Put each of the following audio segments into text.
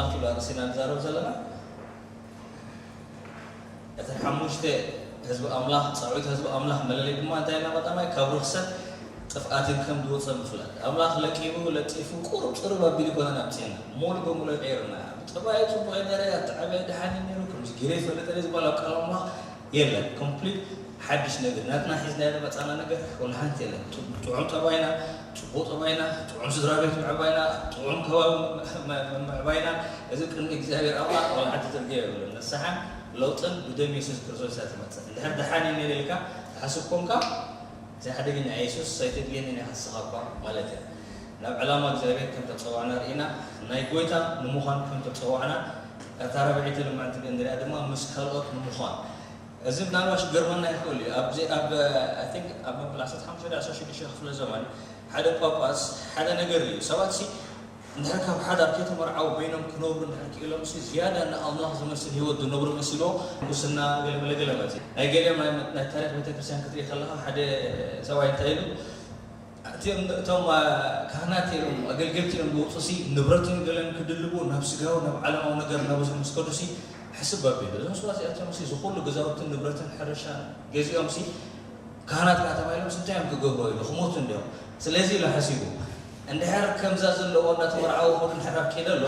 ናቱ ርእሲና ንዛረብ ዘለና። እቲ ሓሙሽተ ህዝቢ ኣምላኽ፣ ጸውዒት ህዝቢ ኣምላኽ መለለይ ድማ እንታይ ኢልና ቀዳማይ ካብ ርኽሰት ጥፍኣትን ከም ዝወጸ ምፍላጥ። ኣምላኽ ለቂቡ፣ ለጢፉ፣ ቁሩብ ጽሩብ ኣቢሉ ይኮነን ኣምጺእና። ሙሉ በሙሉ ቀይርና። ብጠባዩ ጽቡቕ እዩ ነይረ፣ ኣብቲ ዓብያ ደሓን እዩ ነይሩ፣ ከምዚ ገይረ ይፈልጥ እየ ዝበሃል ኣብ ቃል ኣምላኽ የለን። ኮምፕሊት ሓድሽ ነገር፣ ናትና ሒዝናዮ ዝመጻና ነገር ወላ ሓንቲ የለን። ጥዑም ጠባይና፣ ጽቡቕ ጠባይና፣ ጥዑም ስድራ ቤት ምዕባይና፣ ጥዑም ከባቢ ምዕባይና፣ እዚ ቅድሚ እግዚኣብሔር ኣምላኽ ወላ ሓንቲ ትርጉም የብሉን። ንስሓን ለውጥን ብደም የሱስ ክርስቶስ እያ ትመጽእ። እንድሕር ደሓን እየ ነይረ ኢልካ ትሓስብ ኮንካ፣ እዚ ሓደገኛ እየ፣ የሱስ ኣይተድልየንን እያ ክስኻ እኳ ማለት እያ። ናብ ዕላማ እግዚኣብሔር ከም ተጸዋዕና ርኢና፣ ናይ ጎይታ ንምዃን ከም ተጸዋዕና፣ እታ ራብዐይቲ ልምዕቲ ግን ንሪኣ ድማ ምስ ካልኦት ንምዃን። እዚ ምናልባት ክገርመና ይኽእል እዩ። ኣብዚ ኣብ፣ I think፣ ኣብ መበል ዓሰርተ ሓሙሽተ ዓሰርተ ሽዱሽተ ክፍለ ዘመን ሓደ ጳጳስ ሓደ ነገር እዩ። ሰባት ሲ እንድሕር ካብ ሓዳር ከይተመርዓው በይኖም ክነብሩ እንድሕር ክኢሎም ሲ ዝያዳ ንኣምላኽ ዝመስል ህይወት ዝነብሩ መሲልዎ ምንኩስና ገለ መለ ገለ ማለት እዩ። ናይ ገሊኦም ናይ ናይ ታሪኽ ቤተክርስትያን ክትርኢ ከለኻ ሓደ ሰብኣይ እንታይ ኢሉ እቶም እቶም ካህናት እዮም ኣገልገልቲ እዮም ዝወፁ ሲ ንብረትን ገለን ክድልቡ ናብ ስጋዊ ናብ ዓለማዊ ነገር እናበዝሑ ምስ ከዱ ሲ ሕስብ ኣቢሉ እዞም ሰባት እዚኣቶም ሲ ዝኩሉ ገዛውትን ንብረትን ሕርሻን ገዚኦም ሲ ካህናት ከዓ ተባሂሎም ሲ እንታይ እዮም ክገብሩ ኢሉ ክሞቱ እንዲኦም ስለዚ ኢሉ ሓሲቡ እንድሕር ከምዛ ዘለዎ እናተመርዓው ከዱ እንድሕር ኣብቂደ ኣሎ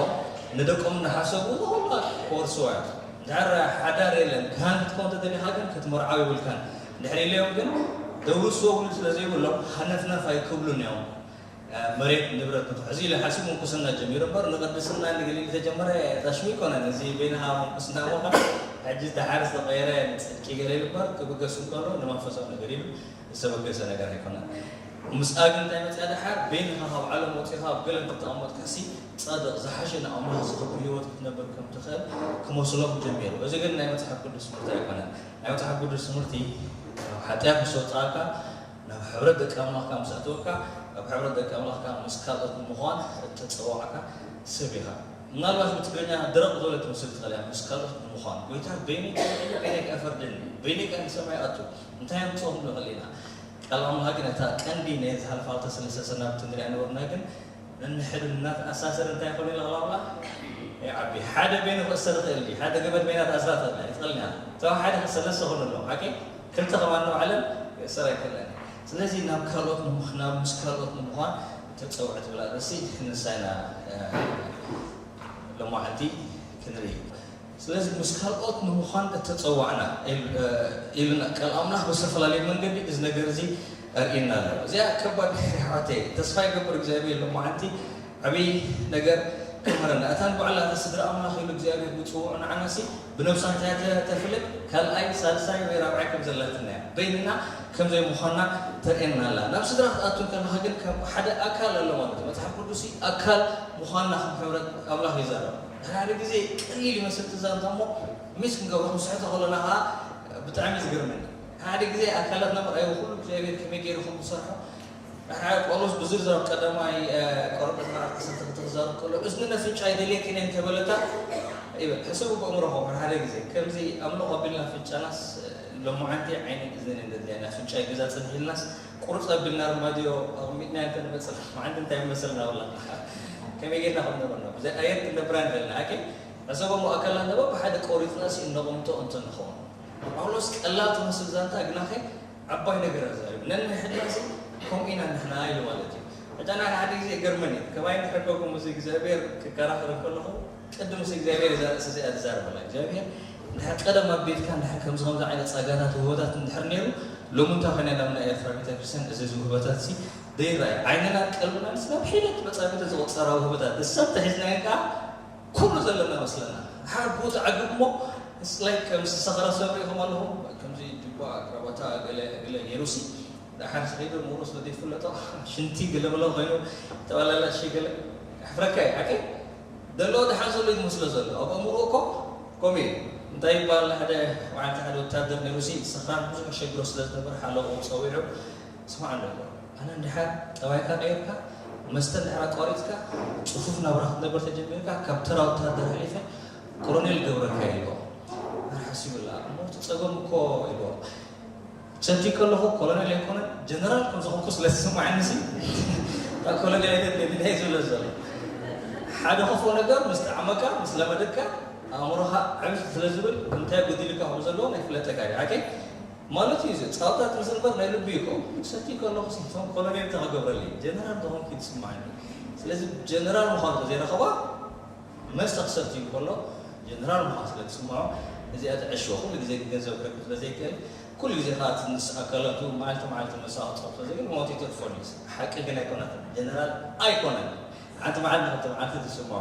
ንደቆም እናሓሰቡ ዝኩሉ ክወርስዋ እዮም እንድሕር ሓዳር የለን ካህን ክትኮን ተደሊኻ ግን ክትመርዓው ይብልካን እንድሕር ኢለዮም ግን ደውርስ ወግሉ ስለ ዘይብሎም ሃነፍነፍ ኣይክብሉን እዮም። መሬት ንብረት ንትሕዚ ኢለ ሓሲብ ምንኩስና ጀሚሩ እምበር ንቅድስና ንግሊ ዝተጀመረ ታሽሙ ይኮነን። እዚ በይንኻ ምንኩስና ምዃን ሕጂ ደሓር ዝተቀየረ ንፅድቂ ገለ ኢሉ እምበር ክብገስ እንከሎ ንመንፈሳዊ ነገር ኢሉ ዝተበገሰ ነገር ኣይኮነን። ምስኣ ግን እንታይ መፅኣ ደሓር በይንኻ ካብ ዓለም ወፂኻ ኣብ ገለ እንተተቐመጥካ ሲ ፃድቕ ዝሓሸ ንኣምላኽ ዝኽብር ህይወት ክትነብር ከም ትኽእል ክመስሎም ጀሚሩ። እዚ ግን ናይ መፅሓፍ ቅዱስ ትምህርቲ ኣይኮነን። ናይ መፅሓፍ ቅዱስ ትምህርቲ ካብ ሓጢኣት ምስ ወፃእካ ናብ ሕብረት ደቂ ኣምላኽካ ምስ ኣተወካ ኣብ ሕብረት ደቂ ኣምላኽካ ምስ ካልኦት ንምዃን እተፀዋዕካ ሰብ ኢኻ። ምናልባት ብትግርኛ ደረቕ ዝበለ ትመስል ትኽእል እያ ምስ ካልኦት ንምዃን ጎይታ በይነይ ተመዒለ በይነይ ከኣ ፈርደኒ በይነይ ከኣ ንሰማይ ኣቱ እንታይ ኣምፅኦ ክንብል ንኽእል ኢና። ቃል ኣምላኽ ግን እታ ቀንዲ ናይ ዝሓለፋ ክልተ ሰለስተ ሰናብቲ ንሪኣ ነበርና ግን ነንሕድና ተኣሳሰር እንታይ ይኾን ኢለ ቃል ኣምላኽ ይዓቢ ሓደ በይኑ ክእሰር ይኽእል ድዩ ሓደ ገመድ በይና ተኣስራ ትኽእል እያ ትኽእል እያ ተባሂሉ ሓደ ሰለስተ ኾኑ ኣለዉ ሓቂ ክልተ ከማን ንባዕለን ክእሰር ኣይክእለን እየ ስለዚ ናብ ካልኦት ንምኽ ናብ ምስ ካልኦት ንምዃን ተፀውዐ ትብል ኣርእስቲ ንሳ ኢና ሎማዓንቲ ክንርኢ ስለዚ ምስ ካልኦት ንምዃን እተፀዋዕና ኢልና ቃል ኣምላኽ ብዝተፈላለየ መንገዲ እዚ ነገር እዚ ኣርእየና ኣሎ። እዚኣ ከባድ ኣሕዋተይ ተስፋ ይገብር እግዚኣብሔር ሎማዓንቲ ዓብይ ነገር ክምህረና እታ ንባዕላ እታ ስድራ ኣምላኽ ኢሉ እግዚኣብሔር ዝፅውዖ ንዓናሲ ብነብሳ እንታይ ተፍልጥ ካልኣይ ሳልሳይ ወይ ራብዓይ ከም ዘላትና እያ በይንና ከም ዘይምዃንና ተርእየና ኣላ ናብ ስድራ ክትኣቱ ከለኻ ግን ከም ሓደ ኣካል ኣሎ ማለት እዩ መፅሓፍ ቅዱስ ኣካል ምዃንና ከም ሕብረት ኣምላኽ ይዛረብ ሓደ ግዜ ቀሊል ይመስል ትዛንታ እሞ ሚስ ክንገብሮ ክንስሕቶ ከለና ከዓ ብጣዕሚ ዝገርመኒ ሓደ ግዜ ኣካላትና ምርኣዩ ኩሉ እግዚኣብሔር ከመይ ገይሩ ከም ዝሰርሖ ሓደ ጳውሎስ ብዝርዝር ኣብ ቀዳማይ ቆሮንቶስ ምዕራፍ ዓሰርተ ክልተ ክዛረብ ከሎ እዝንን ኣፍንጫን ኣይደልየክን እየን ተበለታ ይብል ሕሰቡ ብኣእምሮኹም ሓደ ግዜ ከምዚ ኣምልኽ ኣቢልና ኣፍንጫናስ ሎማዓንቲ ዓይንን እዝንን እየን ዘድልየና ኣፍንጫ ይገዛ ፅንሕ ኢልናስ ቁርፅ ኣቢልና ኣርማድዮ ኣቕሚጥናዮ እንተንመፅእ ሎማዓንቲ እንታይ ምመሰልና ወላ ከመይ ጌርና ከም ነበርና ብዘይ ኣየር ክንነብር ኣይንኽእልን ሓቂ ሕሰቦም ኣካላትና በብሓደ ቆሪፅና ሲ እነቕምጦ እንተንኸውን ጳውሎስ ቀላል ትመስል ዛንታ ግናኸ ዓባይ ነገር ኣዛሪቡ ነንሕድናሲ ከምኡ ኢና ንሕና ኢሉ ማለት እዩ ሕጂ ኣነ ሓደ ግዜ ይገርመኒ ከማይ ንሕደኩም እዚ እግዚኣብሔር ክከራኸር ከለኹ ቅድም ሲ እግዚኣብሔር እዛ ርእሲ እዚኣ ዝዛረበላ እግዚኣብሔር እንድሕር ቀደም ኣብ ቤትካ እንድሕር ከምዚ ከምዚ ዓይነት ጸጋታት ውህበታት እንድሕር ነይሩ ሎሚ እንታይ ኮይና ናብ ናይ ኤርትራ ቤተክርስትያን እዚ እዚ ውህበታት ሲ ደይራይ ዓይንና ቀልብና ምስ ናብ ሒደት መጻምድቲ ዝቆጸራ ውህበታት እሰብ ተሒዝናዮ ከዓ ኩሉ ዘለና መስለና ሓር ቦታ ዓግብ እሞ ስላይ ከም ዝሰኸረ ሰብ ሪኢኹም ኣለኹም ከምዚ ጅባ ክራባታ ገለ ገለ ነይሩ ሲ ደሓር ሲ ከይዱ ምሩ ስለ ዘይፍለጦ ሽንቲ ገለ በለ ኮይኑ ተባላላ ሺ ገለ ሕፍረካ እዩ ሓቂ ደሎ ደሓር ዘሎ ይመስሎ ዘሎ ኣብ ኣእምሮ እኮ ከምኡ እዩ እንታይ ይባል ሓደ መዓልቲ ሓደ ወታደር ነይሩ ሲ ሰኽራን ብዙሕ ሸግሮ ስለ ዝነበር ሓለቑ ፀዊዑ ስማዕ ኣሎ ኣነ እንድሓር ጠባይካ ቀይርካ መስተ እንድሕር ኣቋሪፅካ ፅፉፍ ናብራ ክትነብር ተጀሚርካ ካብ ተራ ወታደር ሓሊፈ ኮሎኔል ገብረካ ኢልዎ ኣነ ሓሲቡላ እሞ እቲ ፀገም እኮ ኢልዎ ሰቲ ከለኹ ኮሎኔል ኣይኮነን ጀነራል ከም ዝኾንኩ ስለ ዝስማዓኒ ሲ እታ ኮሎኔል ኣይተድልየኒ ናይ ዝብለ ዘሎ ሓደ ክፉእ ነገር ምስ ጠዓመካ፣ ምስ ለመደካ፣ ኣእምሮኻ ዕብት ስለ ዝብል፣ እንታይ ጎዲሉካ ከም ዘለዎ ናይ ፍለጠካ እዩ። ሓቂ ማለት እዩ። እዚ ጸብታት ምስ እምበር ናይ ልቢ እዩ። ከምኡ ሰትዩ ከለኹ ሲ፣ እቶም ኮሎኔል እንታይ ክገብረለይ? ጀነራል እንተኾንኩ ይስምዓኒ። ስለዚ ጀነራል ምዃኑ ተዘይረኸባ፣ መስተ ክሰትዩ ከሎ ጀነራል ምዃኑ ስለ ዝስምዖ፣ እዚኣ ትዕሽዎ። ኩሉ ግዜ ግን ገንዘብ ክረክብ ስለ ዘይክእል፣ ኩሉ ግዜ ከኣ እቲ ምስ ኣካላቱ መዓልቲ መዓልቲ ምሳሕ ክጸብቶ ዘይብል ሞት ይተርፈሉ እዩ። ሓቂ ግን ኣይኮነትን። ጀነራል ኣይኮነን። ሓንቲ መዓልቲ፣ ሓንቲ መዓልቲ ትስምዖ።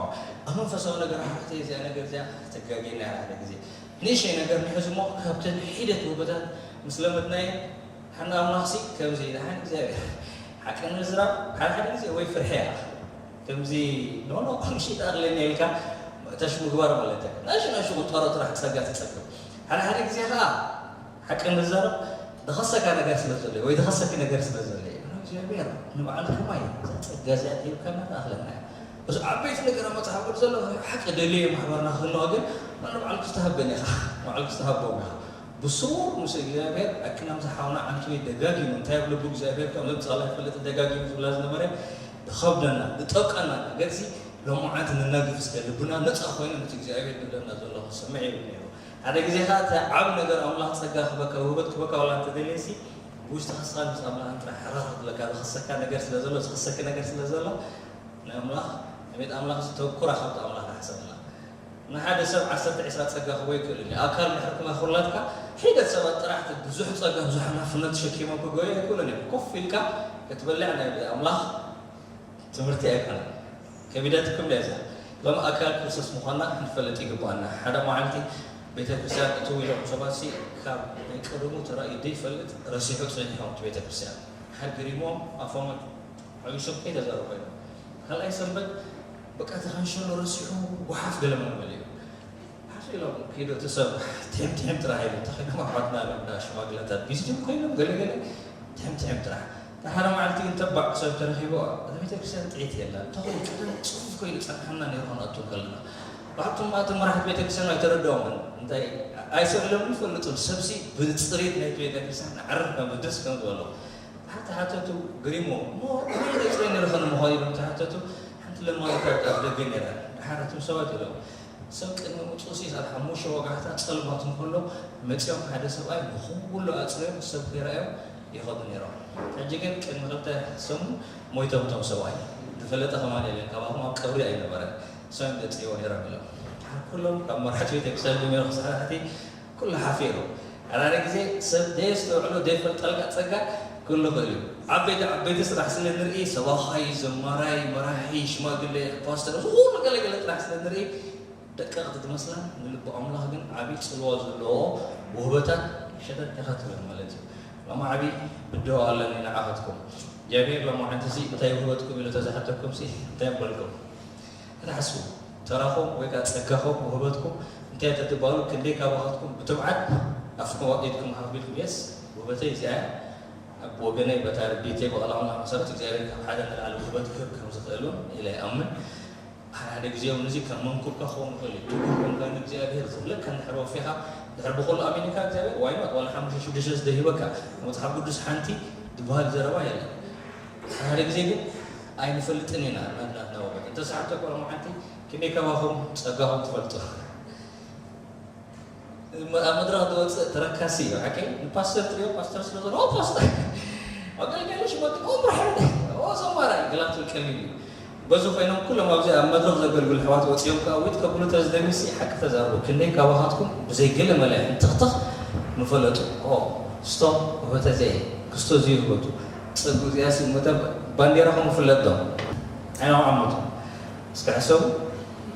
ኣብ መንፈሳዊ ነገር፣ ሓፍተይ፣ እዚኣ ነገር እዚኣ ተጋጊና እያ ሓደ ግዜ። ንእሽተይ ነገር ንሕዝ እሞ፣ ካብተን ሒደት ውህበታት ምስ ለመድናየን፣ ሓና ኣምላኽሲ ከምዚ ኢላ፣ ሓን እግዚኣብሔር ሓቂ ንምዝራብ ሓደ ሓደ ግዜ ወይ ፍርሒ እያ። ከምዚ ኖ ኖ፣ ምሽት ኣቕልኒ ኢልካ ተሽ ምግባር ማለት እዩ። ናሽ ናሽ ቁጠሮ ጥራሕ ጸጋ ትጸግብ። ሓደ ሓደ ግዜ ከኣ ሓቂ ንዛረብ፣ ዝኸሰካ ነገር ስለ ዘሎ ወይ ዝኸሰኪ ነገር ስለ ዘሎ እዩ። እግዚኣብሔር ንባዕሉ ከማይ እዛ ጸጋ እዚኣ ሂብካና ትኣኽለና እያ። እዚ ዓበይቲ ነገር ኣብ መጽሓፍ ቅዱስ ዘሎ ሓቂ ደልየ ማሕበርና ክህልዋ ግን ንባዕሉ ክስተሃበኒ ኢኻ፣ ንባዕሉ ክስተሃቦም ኢኻ። ብስውር ምስ እግዚኣብሔር ኣክናም ዝሓውና ዓንቱ ደጋጊሙ እንታይ ኣብ ልቡ እግዚኣብሔር ከም ዘምጽኣላ ይፈልጥ ደጋጊሙ ዝብላ ዝነበረ ዝኸብደና ዝጠብቀና ነገር ሲ ሎማዓንቲ ነናግፍ እስከ ልብና ነፃ ኮይኑ ነቲ እግዚኣብሔር ዝብለና ዘሎ ክሰምዕ ይብል ነይሩ። ሓደ ግዜ ከዓ እቲ ዓብ ነገር ኣምላኽ ጸጋ ክበካ ውህበት ክበካ ዋላ እንተደልየ ሲ ብውሽጥኻ ስኻ ምስ ኣምላኽ ጥራሕ ሕራር ክብለካ ዝኸሰካ ነገር ስለ ዘሎ ዝኸሰኪ ነገር ስለ ዘሎ ንኣምላኽ ንቤት ኣምላኽ ዝተኩራ ካብቲ ኣምላኽ ንሓሰብና ንሓደ ሰብ ዓሰርተ ዒስራ ጸጋ ክቦ ይክእል እዩ። ኣካል ድሕር ክመኽሩላትካ ሒደት ሰባት ጥራሕ እቲ ብዙሕ ጸጋ ብዙሕ ሓላፍነት ተሸኪሞም ክጎዩ ኣይክእሉን እዮም። ኮፍ ኢልካ ክትበልዕ ናይ ኣምላኽ ትምህርቲ ኣይኮነን። ከቢዳትኩም ዳ እዛ ሎም ኣካል ክርስቶስ ምዃንና ክንፈልጥ ይግባኣና። ሓደ መዓልቲ ቤተ ክርስቲያን እትው ኢሎም ሰባት ሲ ካብ ናይ ቀደሙ ተራእዩ ዘይፈልጥ ረሲሑ ጸኒሖም እቲ ቤተ ክርስቲያን ሓድ ገሪሞም ኣፎም ዓብዩ ሰብ ከይተዛረቡ ኮይኖም ካልኣይ ሰንበት በቃ ተኸንሸሎ ረሲሑ ጓሓፍ ገለ መመለ እዩ ሓሱ ኢሎም ኪዶ እቲ ሰብ ትሕም ትሕም ጥራሕ ኢሉ ተኸይዶም ኣሕዋትና ኢሎም እንዳ ሽማግለታት ቢዝድም ኮይኖም ገለገለ ትሕም ትሕም ጥራሕ ሓደ መዓልቲ ግን ተባዕ ሰብ ተረኺቡ ኣብ ቤተክርስትያን ጥዒት የላ እንተኾነ ቀደም ፅፉፍ ኮይኑ ፀንሓና ነይሩ ክንኣቱ ከለና ብሓቱም እቲ መራሕቲ ቤተክርስትያን ኣይተረድኦምን እንታይ ኣይሰብለምን ይፈልጡን ሰብሲ ብፅሬት ናይቲ ቤተክርስትያን ዓርፍ ከም ደስ ከም ዝበሎ ተሓተቱ ግሪሞ እሞ ከመይ ገይረ ንርኸ ንምዃኑ ኢሎም ተሓተቱ ሓንቲ ለማኒት ኣብ ደገ ነይራ ድሓር እቶም ሰባት ኢሎም ሰብ ቅድሚ ምፅኡ ሲ ኣብ ሓሙሽተ ወጋሕታ ፀልማት እንከሎ መፂኦም ሓደ ሰብኣይ ንኩሉ ኣፅርዮም ሰብ ከይረኣዮም ይኸዱ ነይሮም ሕጂ ግን ቅድሚ ክልተ ሰሙን ሞይቶም እቶም ሰብኣይ ዝፈለጠ ከማን የለን ካባኹም ኣብ ቀብሪ ኣይነበረን ሰም ገፅዎ ነይሮም ኢሎም ድሓር ኩሎም ካብ መራሕቲ ቤተክርስትያን ጀሚሩ ክሳብ ታሕቲ ኩሉ ሓፊሩ። ኣራሪ ግዜ ሰብ ደየስተውዕሎ ደይፈልጠልካ ጸጋ ኩሉ ክእል እዩ። ዓበይቲ ዓበይቲ ስራሕ ስለ ንርኢ ሰባኻይ፣ ዘማራይ፣ መራሒ፣ ሽማግሌ፣ ፓስተር እዚ ኩሉ ገለገለ ጥራሕ ስለ ንርኢ ደቀቕቲ ትመስላ ንልቢ ኣምላኽ ግን ዓብዪ ጽልዋ ዘለዎ ውህበታት ሸተት ኢኻ ትብል ማለት እዩ። ሎሚ ዓብዪ ብድሆ ኣለኒ ንዓኻትኩም። እግዚኣብሔር ሎሚ ሓንቲ እዚ እንታይ ውህበትኩም ኢሉ ተዝሓተኩም ሲ እንታይ ምበልኩም? ክትሓስቡ ተራኹም ወይ ከዓ ጸጋኹም ውህበትኩም እንታይ ተትባሉ ክንደይ ካባኻትኩም ብትብዓት ኣፍኩም ኣቂድኩም ሃፍ ቢልኩም የስ ውህበተይ እዚኣ እያ ኣብ ወገነይ በታ ርዲተይ ብቓል ኣምላኽ መሰረት እግዚኣብሔር ካብ ሓደ ንላዕሊ ውህበት ክህብ ከም ዝኽእል እውን ኢለ ይኣምን ሓደ ሓደ ግዜ እውን እዚ ከም መንኩብካ ክኸውን ይኽእል እዩ ትጉህ ኮንካ ንእግዚኣብሔር ዝብለካ እንድሕር ወፊኻ ድሕር ብኹሉ ኣሚንካ እግዚኣብሔር ዋይኖት ዋላ ሓሙሽተ ሽዱሽተ ስለ ሂበካ መፅሓፍ ቅዱስ ሓንቲ ዝበሃል ዘረባ የለን ሓደ ሓደ ግዜ ግን ኣይንፈልጥን ኢና ናትናትና ወገን እንተሰሓብተ ኮሎ መዓልቲ ክንደይ ካባኹም ጸጋኹም ትፈልጡ ኣብ መድረኽ ዝወፅእ ተረካሲ እዩ ሓቀይ ንፓስተር ትሪኦ ፓስተር ስለ ዘሎ ፓስተር ኣገልጋሊ ሽመት ብርሃን ዘማራ ግላቱ ቀሊል እዩ በዚ ኮይኖም ኩሎም ኣብዚ ኣብ መድረኽ ዘገልግሉ ኣሕዋት ወፂኦም ከዓ ዊት ከብሉ ተዝደሚሲ ሓቂ ተዛርቡ ክንደይ ካባኻትኩም ብዘይ ገለ መለ እንትኽትኽ ምፈለጡ ስቶ ውህበተ ዘየ ክስቶ ዝይህበቱ ፀጉ እዚኣሲ መተ ባንዴራኹም ይፍለጥ ዶ? ዓይኖም ዓመቱ እስኪ ሕሰቡ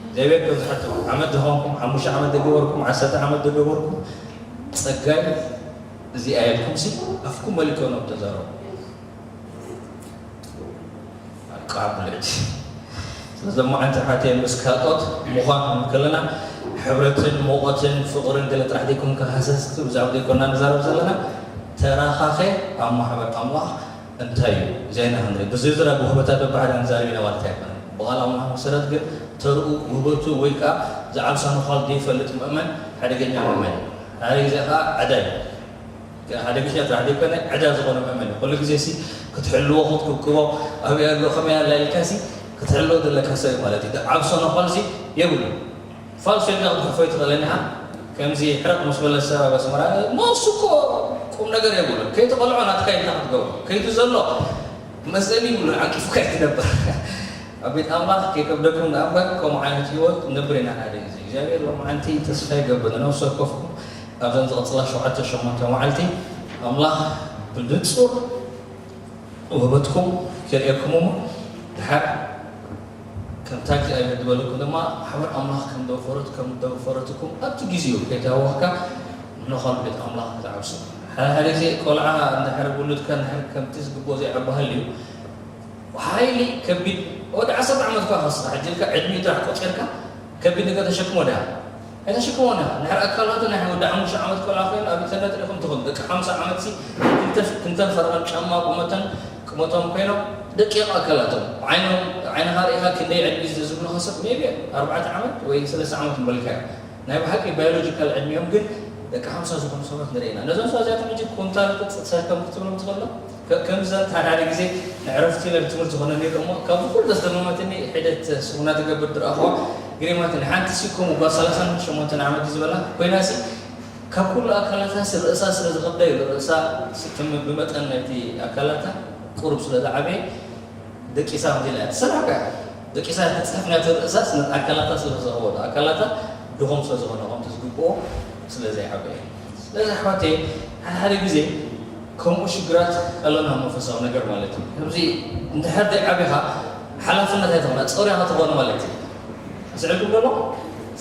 እግዚኣብሔር ከም ዝሓተኩም ዓመት ዝኸንኩም ሓሙሽተ ዓመት ዝገበርኩም ዓሰርተ ዓመት ዝገበርኩም ፀጋይ እዚኣ የልኩምሲ ኣፍኩም መሊኮ ነው ተዛረቡ ኣቃብለች ስለዚ ሎማዓንቲ ሓትየ ምስ ካልኦት ምዃን ከለና ሕብረትን ሙቐትን ፍቕርን ገለ ጥራሕ ዘይኮንካ ሃሰስቲ ብዛዕባ ዘይኮና ንዛረብ ዘለና ተራኻኸ ኣብ ማሕበር ኣምላኽ እንታይ እዩ እዚኣይና ክንርኢ ብዝርዝር ኣብ ውህበታት በብሓደ ክንዛረብ ኢና ማለት ኣይኮነን ብቓል ኣምላኽ መሰረት ግን ተርኡ ውህበቱ ወይ ከዓ ዝዓብሳ ምዃኑ ዘይፈልጥ ምእመን ሓደገኛ ምእመን ሓደ ግዜ ከዓ ዕዳ እዩ ሓደ ግዜ ጥራሕ ዘይኮነ ዕዳ ዝኾነ ምእመን እዩ ኩሉ ግዜ ሲ ክትሕልዎ ክትክብክቦ ኣበይ ኣሎ ከመይ ኣላ ኢልካ ሲ ክትሕልዎ ዘለካ ሰብ ማለት እዩ። ዓብሶ ነኾልሲ የብሉ። ፋልሶ ኢልካ ክትሕልፎ ይትኽእለኒ ኢኻ። ከምዚ ሕረቕ ምስ በለ ሰብ ኣብ ኣስመራ፣ "ኖ፣ እሱ እኮ ቁም ነገር የብሉ። ከይትቐልዖ ናትካ ኢልካ ክትገብሮ። ከይቱ ዘሎ መሰሊ ይብሉ፣ ዓቂፍካ ይትነብር." ኣብ ቤት ኣምላኽ ከይከብደኩም ደኣ እምበር፣ ከምኡ ዓይነት ህይወት ንነብር ኢና ሓደ ግዜ። እግዚኣብሔር ሎማዓንቲ ተስፋ ይገብር፣ ንነፍሲ ወከፍኩም ኣብዘን ዝቕጽላ ሸውዓተ ሸሞንተ መዓልቲ ኣምላኽ ብንጹር ውህበትኩም ከርእየኩም እሞ፣ ድሓር ከምታ እግዚኣብሔር ዝበለኩም ድማ፣ ሓበር ኣምላኽ ከም ዘውፈረት-፣ ከም ዘውፈረትኩም ኣብቲ ግዜኡ ከይተሃወኽካ ንነዃል ቤት ኣምላኽ ክትዓብሱ። ሓደ ሓደ ግዜ ቆልዓ እንድሕር ውሉድካ እንድሕር ከምቲ ዝግብኦ ዘይዓቢ ሃልዩ፣ ሓይሊ ከቢድ፣ ወዲ ዓሰርተ ዓመት እኳ ከስኻ፣ ሕጂ ኢልካ ዕድሚኡ ጥራሕ ቆጺርካ፣ ከቢድ ነገር ተሸክሞ ድያ? ኣይተሸክሞን ኢኻ። እንድሕር ኣካላቱ ናይ ወዲ ሓሙሽተ ዓመት ቆልዓ ኮይኑ ኣብ ኢንተርነት ርኢኹም ትኾኑ። ደቂ ሓምሳ ዓመትሲ ክልተ፣ ክልተን ፈረቓን ጫማ ቁመተን፣ ቁመቶም ኮይኖም ደቂቕ ኣካላቶም። ዓይኖም፣ ዓይንኻ ርኢኻ ክንደይ ዕድመ እዩ ዝብሉኻ ሰብ፣ ሜቢ ኣርባዕተ ዓመት ወይ ሰለስተ ዓመት ምበልካዮ። ናይ ብሓቂ ባዮሎጂካል ዕድሚኦም ግን ደቂ ሓምሳ ዝኾኑ ሰባት ንርኢ ኢና። ነዞም ሰባት እዚኣቶም ሕጂ ኩንታል ተሰከም ክትብሎም ትኽእሎ? ከ-፣ ከምዘን ሓደ ሓደ ግዜ ንዕረፍቲ ኢለ ብትምህርቲ ዝኾነ ነይሩ እሞ፣ ካብዚ ኩሉ ዘስደመመትኒ ሒደት ስኹና ትገብር ዝረኣኹዋ ግሪማትኒ። ሓንቲ ሲኮም ጓል ሰላሳን ሸሞንተን ዓመት እዩ ዝበላ ኮይናሲ፣ ካብ ኩሉ ኣካላታሲ ርእሳ ስለ ዝኸብዳ እዩ። ርእሳ ስ-፣ ትም-፣ ብመጠን ናይቲ ኣካላታ ቁሩብ ስለ ዝዓበየ፣ ደቂሳ ከምዚ ኢላ እያ ትሰርሕ እያ። ደቂሳ እያ ትጽሕፍ፣ ናይቲ ርእሳስ ነቲ ኣካላታ ስለ ዝኸበዶ፣ ኣካላታ ድኹም ስለ ዝኾነ፣ ከምቲ ዝግብኦ ስለ ዘይዓበየ። ስለዚ ኣሕዋተይ፣ ሓደ ሓደ ግዜ ከምኡ ሽግራት ኣለና፣ መንፈሳዊ ነገር ማለት እዩ። ከምዚ እንድሕር ዘይዓቢኻ ሓላፍነት ኣይትኾና፣ ጾር ኢኻ ትኾን ማለት እዩ። ኣስዕልኩም ደሎ?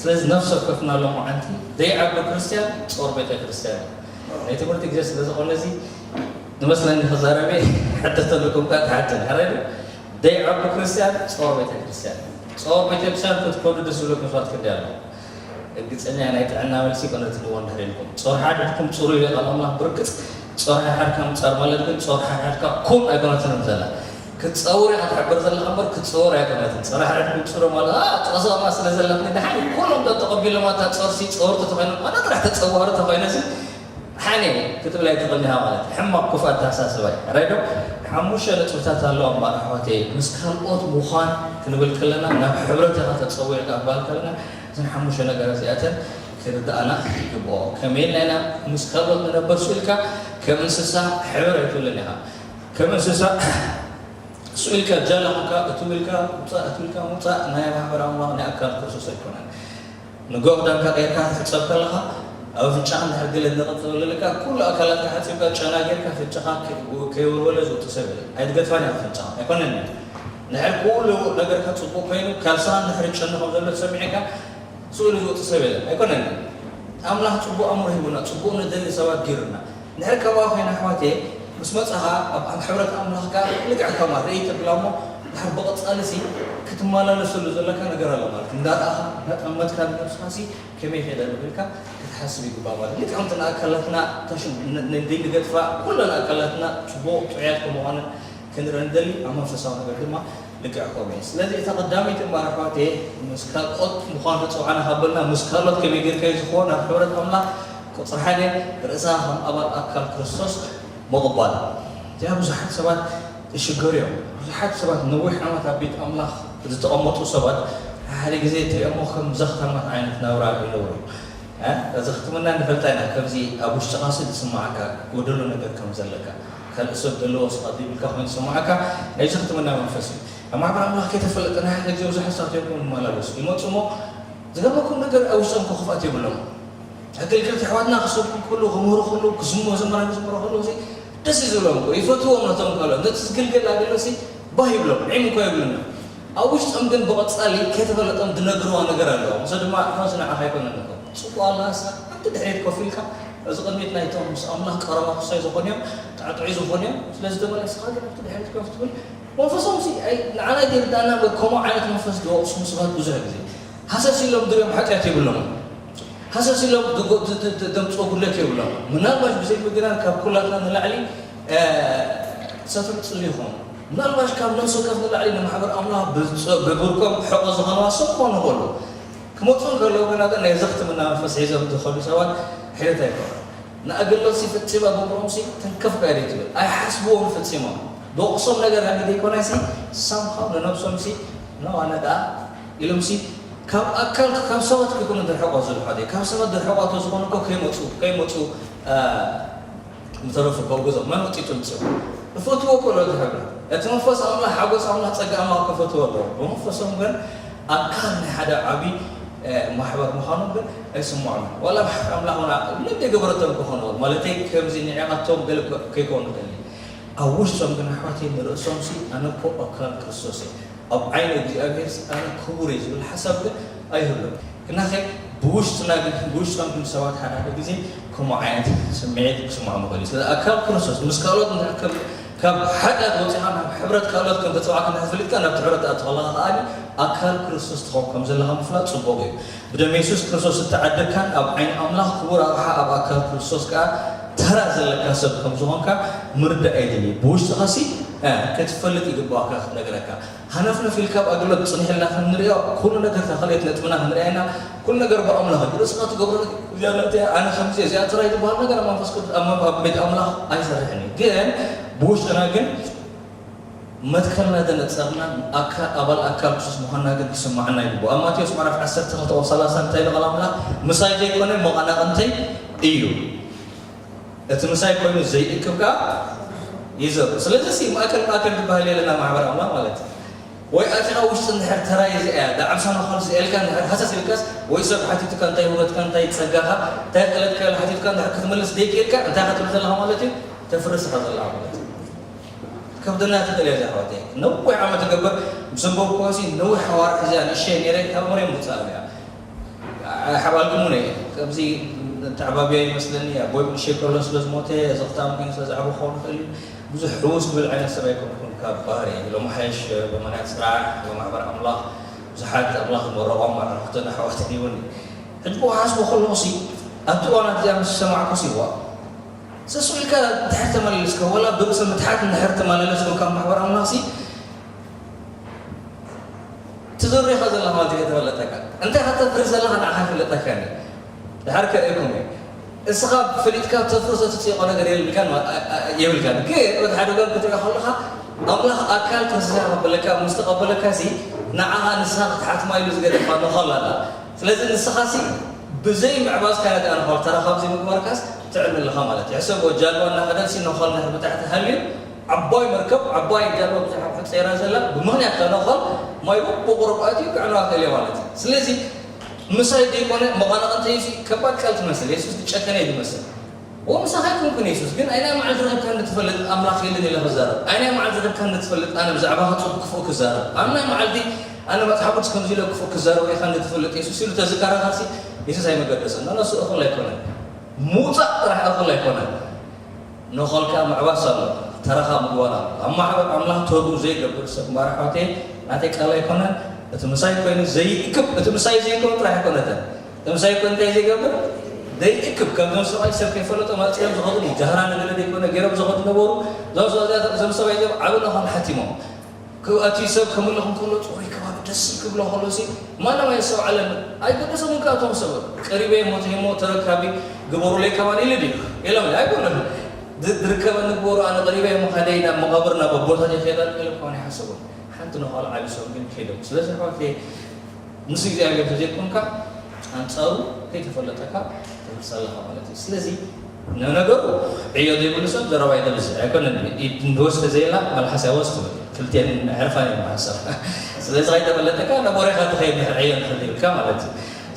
ስለዚ ነፍሲ ወከፍና ሎማዓንቲ ዘይዓቢ ክርስትያን ጾር ቤተ ክርስትያን እዩ። ናይ ትምህርቲ ግዜ ስለ ዝኾነ እዚ ንመስለኒ ክዛረበ ሕቶ ተልእኩም ከኣ ትሓትን። ሕራይ ዶ? ዘይዓቢ ክርስትያን ጾር ቤተ ክርስትያን። ጾር ቤተ ክርስትያን ክትከዱ ደስ ዝብለኩም ሰባት ክንደይ ኣለኹም? እርግጸኛ ናይ ጥዕና መልሲ ኮነትልዎ እንድሕር ኢልኩም። ጾር ሓድሕድኩም ጽሩ ይብል ቃል ኣምላኽ። ብርግጽ ጾር ሓድሓድካ ምጻር ማለት ግን ጾር ሓድሓድካ ኩም ኣይኮነትን ዘላ። ክትጸውር ኢኻ ትሕብር ዘለኻ እምበር ክትጸወር ኣይኮነትን። ጾር ሓድሕድኩም ጽሩ ማለት፣ "ኣ፣ ጸቕሳማ ስለ ዘለኽኒ ደሓን ኩሎም ተተቐቢሎም ኣታ ጾርሲ ጸወርቲ ተኾይኖም ኣነ ጥራሕ ተጸዋሪ ተኾይነሲ ሓኔ ክትብል ኣይትኽእልን ኢኻ ማለት እዩ። ሕማቕ ክፉእ ኣተሓሳስባ እዩ። ራይዶ ሓሙሽተ ነጥብታት ኣለዋ እምበኣር ኣሕዋተይ፣ ምስ ካልኦት ምዃን ክንብል ከለና ናብ ሕብረት ኢኻ ተጸዊዕካ ክበሃል ከለና እዘን ሓሙሽተ ነገራት እዚኣተን ክርድኣና ይግብኦ። ከመይ ኢልና ኢና ምስ ካልኦት ንነበር? ስኡ ኢልካ ከም እንስሳ ሕብር ኣይትብልን ኢኻ። ከም እንስሳ ስኡ ኢልካ ጃላ ኾንካ እትው ኢልካ ምውጻእ፣ እትው ኢልካ ምውጻእ ናይ ማሕበር ኣምላኽ ናይ ኣካል ክርስቶስ ኣይኮነን። ንጎ ክዳንካ ቀይርካ ትሕጸብ ከለኻ፣ ኣብ ኣፍንጫኻ እንድሕር ገለ ነቐጽ ዘለካ፣ ኩሉ ኣካላትካ ሓጺብካ፣ ጨና ጌርካ፣ ኣፍንጫኻ ከ-፣ ከይወልወለ ዝወጽእ ሰብ የለን። ኣይትገድፋን ኢኻ ኣፍንጫኻ። ኣይኮነን እዩ። እንድሕር ኩሉ ነገርካ ጽቡቕ ኮይኑ፣ ካልስኻ እንድሕር ጨኑ ከም ዘሎ ተሰሚዕካ፣ ስእሉ ዝወጽእ ሰብ የለን። ኣይኮነን እዩ። ኣምላኽ ጽቡቕ ኣእምሮ ሂቡና፣ ጽቡቕ ንደሊ ሰባት ጌሩና። እንድሕር ከምኣ ኮይና ኣሕዋት፣ ምስ መጻኻ ኣብ፣ ኣብ ሕብረት ኣምላኽ ከኣ ልክዕ ከምኣ ርእይ ተብላ እሞ፣ ድሓር ብቐጻሊ ሲ ክትመላለሰሉ ዘለካ ነገር ኣሎ ማለት እዩ። እንዳረኣኻ፣ እንዳጠመትካ ንነብስኻ ሲ ከመይ ከይደ ኣለኹ ኢልካ ክትሓስብ ይግባእ ማለት እዩ። ልክዕ ከምቲ ንኣካላትና ታሽን ን-፣ ን-፣ ዘይንገድፋ፣ ኩለን ኣካላትና ጽቡቕ ጥዑያት ከም ምዃነን ክንርኢ ንደሊ፣ ኣብ መንፈሳዊ ነገር ድማ ልክዕ ከምኡ እዩ። ስለዚ እታ ቀዳመይቲ እምበኣር ኣሕዋተይ፣ ምስ ካልኦት ምዃን ተጸውዓና ካብ በልና፣ ምስ ካልኦት ከመይ ጌርካ እዩ ዝኸውን? ኣብ ሕብረት ኣምላኽ ቁጽሪ ሓደ፣ ርእሳ ከም ኣባል ኣካል ክርስቶስ ምቕባል። እዚኣ ብዙሓት ሰባት ይሽገሩ እዮም። ብዙሓት ሰባት ነዊሕ ዓመት ኣብ ቤት ኣምላኽ ዝተቐመጡ ሰባት ሓደ ግዜ ትሪኦሞ ከም ዘኽታማት ዓይነት ናብራ ይነብሩ። እ? እዚ ክትምና ንፈልጣ ኢና። ከምዚ ኣብ ውሽጥኻሲ ዝስምዓካ ጎደሎ ነገር ከም ዘለካ፣ ካልእ ሰብ ዘለዎ ስኻ ዘይብልካ ኮይኑ ዝስምዓካ ናይ ዘኽትምና መንፈስ እዩ። ኣብ ማሕበር ኣምላኽ ከይተፈለጠ ናይ ሓደ ግዜ ብዙሓት ሰባት እዮም ንመላለሱ። ይመጹ እሞ ዝገርመኩም ነገር ኣብ ውሽጦም እኮ ክፍኣት የብሎም። ኣገልገልቲ ኣሕዋትና ክሰብኩ ከለዉ፣ ክምህሩ ከለዉ፣ ክዝሙ-፣ መዘምራን ክዝምሩ ከለዉ፣ እዚ ደስ እዩ ዝብሎም እኮ፣ ይፈትዎም ነቶም ካልኦት። ነቲ ዝግልገል ኣገልግሎትሲ ባህ ይብሎም፣ ዒም እኮ ይብሉና። ኣብ ውሽጦም ግን ብቐጻሊ ከይተፈለጦም ዝነግርዋ ነገር ኣለዎ። እዚ ድማ፣ "ኣሕዋት ንዓኻ ኣይኮነን እኮ፣ ጽቡቕ ኣላ እሳ፣ ኣብቲ ድሕሪት ኮፍ ኢልካ፣ እዚ ቅድሚት ናይቶም ምስ ኣምላኽ ቀረባ ክሳይ ዝኾኑ እዮም፣ ጣዕጡዒ ዝኾኑ እዮም። ስለዚ ተመለስኻ ግን ኣብቲ ድሕሪት ኮፍ ትብል፣ መንፈሶምሲ፣ ኣይ፣ ንዓና ኣይርድኣና እምበር፣ ከምኡ ዓይነት መንፈስ ዝወቕሱ ሰባት ብዙሕ ግዜ ሃሰስ ኢሎም ድርዮም ሓጢኣት የብሎምን። ሃሰስ ኢሎም ድጎ-፣ ድ-፣ ድ-፣ ድ-፣ ደምፅኦ ጉድለት የብሎም። ምናልባሽ ብዘይ ምግናን ካብ ኩላትና ንላዕሊ፣ እ፣ ሰተምፅሉ ይኾኑ። ምናልባሽ ካብ ነፍሲ ወከፍ ንላዕሊ ንማሕበር ኣምላኽ ብፅ-፣ ብብርኮም ሕቖ ዝኾነዋ ሰብ ክኾኑ ይኽእሉ። ክመፁ እንከለዉ ግና ግን ናይ ዘኽትምና መንፈስ ሒዞም ዝኸዱ ሰባት ሕደት ኣይኮኑን። ንኣገልግሎትሲ ፈጺማ ብምርኦምሲ ተንከፍ ጋይደ ትብል። ኣይሓስብዎን ፈጺሞም። ዝወቕሶም ነገር ሃልዩ ዘይኮነሲ፣ ሳምሃው ንነብሶምሲ No ኣነ ደኣ ኢሎም ሲ ካብ ኣካል ካብ ሰባት ክኮኑ ድርሕቆ ዝልሖ ካብ ሰባት ድርሕቆ ዝኾኑ እኮ ከይመፁ ከይመፁ ምተረፉ ከው ገዞም መን ወፂ ትምፅኡ እፈትዎ እኮ ሎ ዝሕብረ እቲ መንፈስ ኣምላኽ ሓጎስ ኣምላኽ ፀጋ ኣምላኽ ክፈትዎ ኣለዎ። ብመንፈሶም ግን ኣካል ናይ ሓደ ዓብዪ ማሕበር ምዃኖም ግን ኣይስምዖም። ዋላ ብሓቂ ኣምላኽ ና ልብ የገበረቶም ክኾኑ ማለተይ ከምዚ ንዕቓቶም ገለ ከይኮኑ ደሊ ኣብ ውሽጦም ግን ኣሕዋተይ ንርእሶም ሲ ኣነ እኮ ኣካል ክርስቶስ እየ ኣብ ዓይኒ እግዚኣብሔር ኣነ ክቡር እየ ዝብል ሓሳብ ግን ኣይህሉን። ግናኸ ብውሽጥና ግን ብውሽጦም ግን ሰባት ሓደ ሓደ ግዜ ከምኡ ዓይነት ስምዒት ክስምዖም ይኽእል እዩ። ስለዚ ኣካል ክርስቶስ ምስ ካልኦት እንድሕር ከም ካብ ሓጢኣት ወፂኻ ናብ ሕብረት ካልኦት ከም ተፀዋዕካ እንድሕር ፈሊጥካ ናብቲ ሕብረት ትኣቱ ከለኻ ከኣ ኣካል ክርስቶስ ትኸውን ከም ዘለኻ ምፍላጥ ፅቡቕ እዩ። ብደም የሱስ ክርስቶስ እተዓደግካን ኣብ ዓይኒ ኣምላኽ ክቡር ኣቕሓ ኣብ ኣካል ክርስቶስ ከኣ ተራ ዘለካ ሰብ ከም ዝኾንካ ምርዳእ የድሊ። ብውሽጥኻ ሲ ክትፈልጥ ይግባኣካ ክትነግረካ ሃነፍነፍ ኢልካ ኣብ ኣገልግሎት ፅንሕ ኢልና ክንሪኦ ኩሉ ነገር እታ ካልኣይቲ ነጥብና ክንሪኣ ኢና። ኩሉ ነገር ብኣምላኽ እዩ። ርእስኻ ትገብሮ እዚኣ ናተይ ኣነ ከምዚ እዚኣ ጥራይ ዝበሃል ነገር ኣብ መንፈስ ቅዱስ ኣብ መንፈ- ኣብ ቤት ኣምላኽ ኣይሰርሕን እዩ። ግን ብውሽጥና ግን መትከልና ዘነጸርና ኣካ- ኣባል ኣካል ክርስቶስ ምዃንና ግን ክስምዓና ይግባእ። ኣብ ማቴዎስ ምዕራፍ ዓሰርተ ክልተ ቁጽሪ ሰላሳ እንታይ ኢሉ ቃል ኣምላኽ ምሳይ ዘይኮነ መቐናቕንተይ እዩ። እቲ ምሳይ ኮይኑ ዘይእክብ ከኣ ይዘሩ። ስለዚ ሲ ማእከል ማእከል ዝበሃል የለና ማሕበር ኣምላኽ ማለት እዩ። ወይ ኣቲኻ ውሽጢ እንድሕር ተራይ እዚኣ እያ ዳዕብሳ ነዃል እዚኣ ኢልካ እንድሕር ሃሰስ ኢልካስ ወይ ሰብ ሓቲቱካ እንታይ ውበትካ እንታይ ጸጋኻ እንታይ ክእለትካ ኢሉ ሓቲቱካ እንድሕር ክትምልስ ደይክእልካ እንታይ ኢኻ ትብል ዘለኻ ማለት እዩ? ተፍርስ ኢኻ ዘለኻ ማለት እዩ። ከብደና ትኽእል እያ እዛ ኣሕዋተይ። ነዊሕ ዓመት እገብር ምስ ኣንበብኩዋ ሲ ነዊሕ ኣዋርሕ እዚኣ ንእሸተይ ነይረ ካብ መሬት ምውጻእ እያ። ኣይሓባልኩምን እየ። ከምዚ ተዓባብያ ይመስለኒ ኣቦይ ብንእሸተይ ከሎ ስለ ዝሞተ ዘኽታም ግን ስለ ዝዓበኹ ክኸውን ይኽእል እዩ። ብዙሕ ሕውስ ዝብል ዓይነት ሰብ ኣይኮንኩን ካብ ባህሪ። ሎሚ ሓይሽ ብመንያት ስራሕ ብማሕበር ኣምላኽ ብዙሓት ኣምላኽ ዝመረቖም ኣዕሩኽትን ኣሕዋትን ይብኒ። ሕጂ ብኡ ሓስቦ ከለኹ ሲ ኣብቲ እዋናት እዚኣ ምስ ሰማዕኩ ሲ ዋ ሰሱ ኢልካ ድሕር ተመላለስካ ዋላ ብርእሰ ምትሓት እንድሕር ተመላለስኩም ካብ ማሕበር ኣምላኽ ሲ ትዘሪኻ ዘለኻ ማለት እዩ ተፈለጠካ እንታይ ከተፍሪ ዘለኻ ንዓኻ ይፍለጠካ እዩ ድሓር ከርእየኩም እዩ እስኻ ፍሊጥካ ተፍርሶ ትፅይቆ ነገር የብልካን የብልካን ግን በቲ ሓደ ጎን ክትሪኦ ከለኻ ኣምላኽ ኣካል ተስፋ ከበለካ ምስ ተቐበለካ ሲ ንዓኻ ንስኻ ክትሓትማ ኢሉ ዝገደፋ ነኾል ኣላ ስለዚ ንስኻ ሲ ብዘይ ምዕባዝካ ነቲ ኣንኾል ተረኻብ ዘይምግባርካስ ትዕን ኣለኻ ማለት እዩ ሕሰብ ጃልባ እናኸደት ሲ ነኾል ንሕር ብታሕቲ ሃልዩ ዓባይ መርከብ ዓባይ ጃልባ ብዙሕ ኣቑሑ ፀይራ ዘላ ብምኽንያት ተነኾል ማይ በብቑሩብ ኣትዩ ክዕነዋ ክእል እየ ማለት እዩ ስለዚ ምሳይ ዘይኮነ መቐናቕንተይ እዚ ከባድ ቃል ትመስል የሱስ ዝጨከነ እዩ ዝመስል እዎ ምሳኻ ኣይኮንኩን የሱስ ግን ኣይናይ መዓልቲ ረኺብካኒ ትፈልጥ ኣምላኽ የለን ኢለ ክዛረብ ኣይናይ መዓልቲ ረኺብካኒ ትፈልጥ ኣነ ብዛዕባኻ ፅቡቅ ክፉእ ክዛረብ ኣብ ናይ መዓልቲ ኣነ መፅሓፍ ቅዱስ ከምዚ ኢለ ክፉእ ክዛረብ ኢኻ ትፈልጥ የሱስ ኢሉ ተዝከራኸርሲ የሱስ ኣይመገደሰን ንሱ እኹል ኣይኮነን ምውፃእ ጥራሕ እኹል ኣይኮነን ነኾልካ ምዕባስ ኣሎ፣ ተረኻ ምግባር ኣሎ። ኣብ ማሕበር ኣምላኽ ተግኡ ዘይገብር ሰብ ማራ ኣሕዋተየ ናተይ ቃል ኣይኮነን፣ እቲ ምሳይ ኮይኑ ዘይእክብ፣ እቲ ምሳይ ዘይኮን ጥራሕ ኣይኮነተን፣ እቲ ምሳይ ኮይኑ እንታይ ዘይገብር ዘይእክብ፣ ከምዞም ሰብኣይ ሰብ ከይፈለጦ መርፅዮም ዝኸዱ ጃህራ ነገለ ዘይኮነ ገይሮም ዝኸዱ ነበሩ፣ እዞም ሰብ እዚኣቶም እዞም ሰብኣይ እዚኦም ዓብና ኾን ሓቲሞም። ክብኣቲ ሰብ ከምልኽ እንከሎ ፅሩይ ከባቢ ደስ ክብሎ ከሎ ሲ ማንም ኣየስተውዓለን ኣይገደሶምን ከኣቶም ሰብ ቀሪበ ሞተ ሞ ተረካቢ ግበሩለይ ከማን ኢሉ ድዩ ኢሎም ኣይኮነን ዝርከበኒ ግበሩ ኣነ ቀሪበ ሞ ካደይ ናብ መቃብር ናብ ኣቦታት ይኸዳ ኢሎም ከማን ይሓሰቡ ሓንቲ ነዃል ዓቢ ሰብ ግን ከይዶም ስለዚ ኣሕዋት ምስ እግዚኣብሔር ተዘይኮንካ ኣንፃሩ ከይተፈለጠካ ትምልስ ኣለኻ ማለት እዩ። ስለዚ ንነገሩ ዕዮ ዘይብሉ ሰብ ዘረባ ይደልስ ኣይኮነን። ኢድ ንወስድ ዘይላ መልሓስ ኣይወስ ትብል ክልቴን ዕርፋን እዮም ሓሳብ። ስለዚ ከይተፈለጠካ ናብ ወሬኻ ትኸይድ ድሕር ዕዮ ንኽእል ይብልካ ማለት እዩ።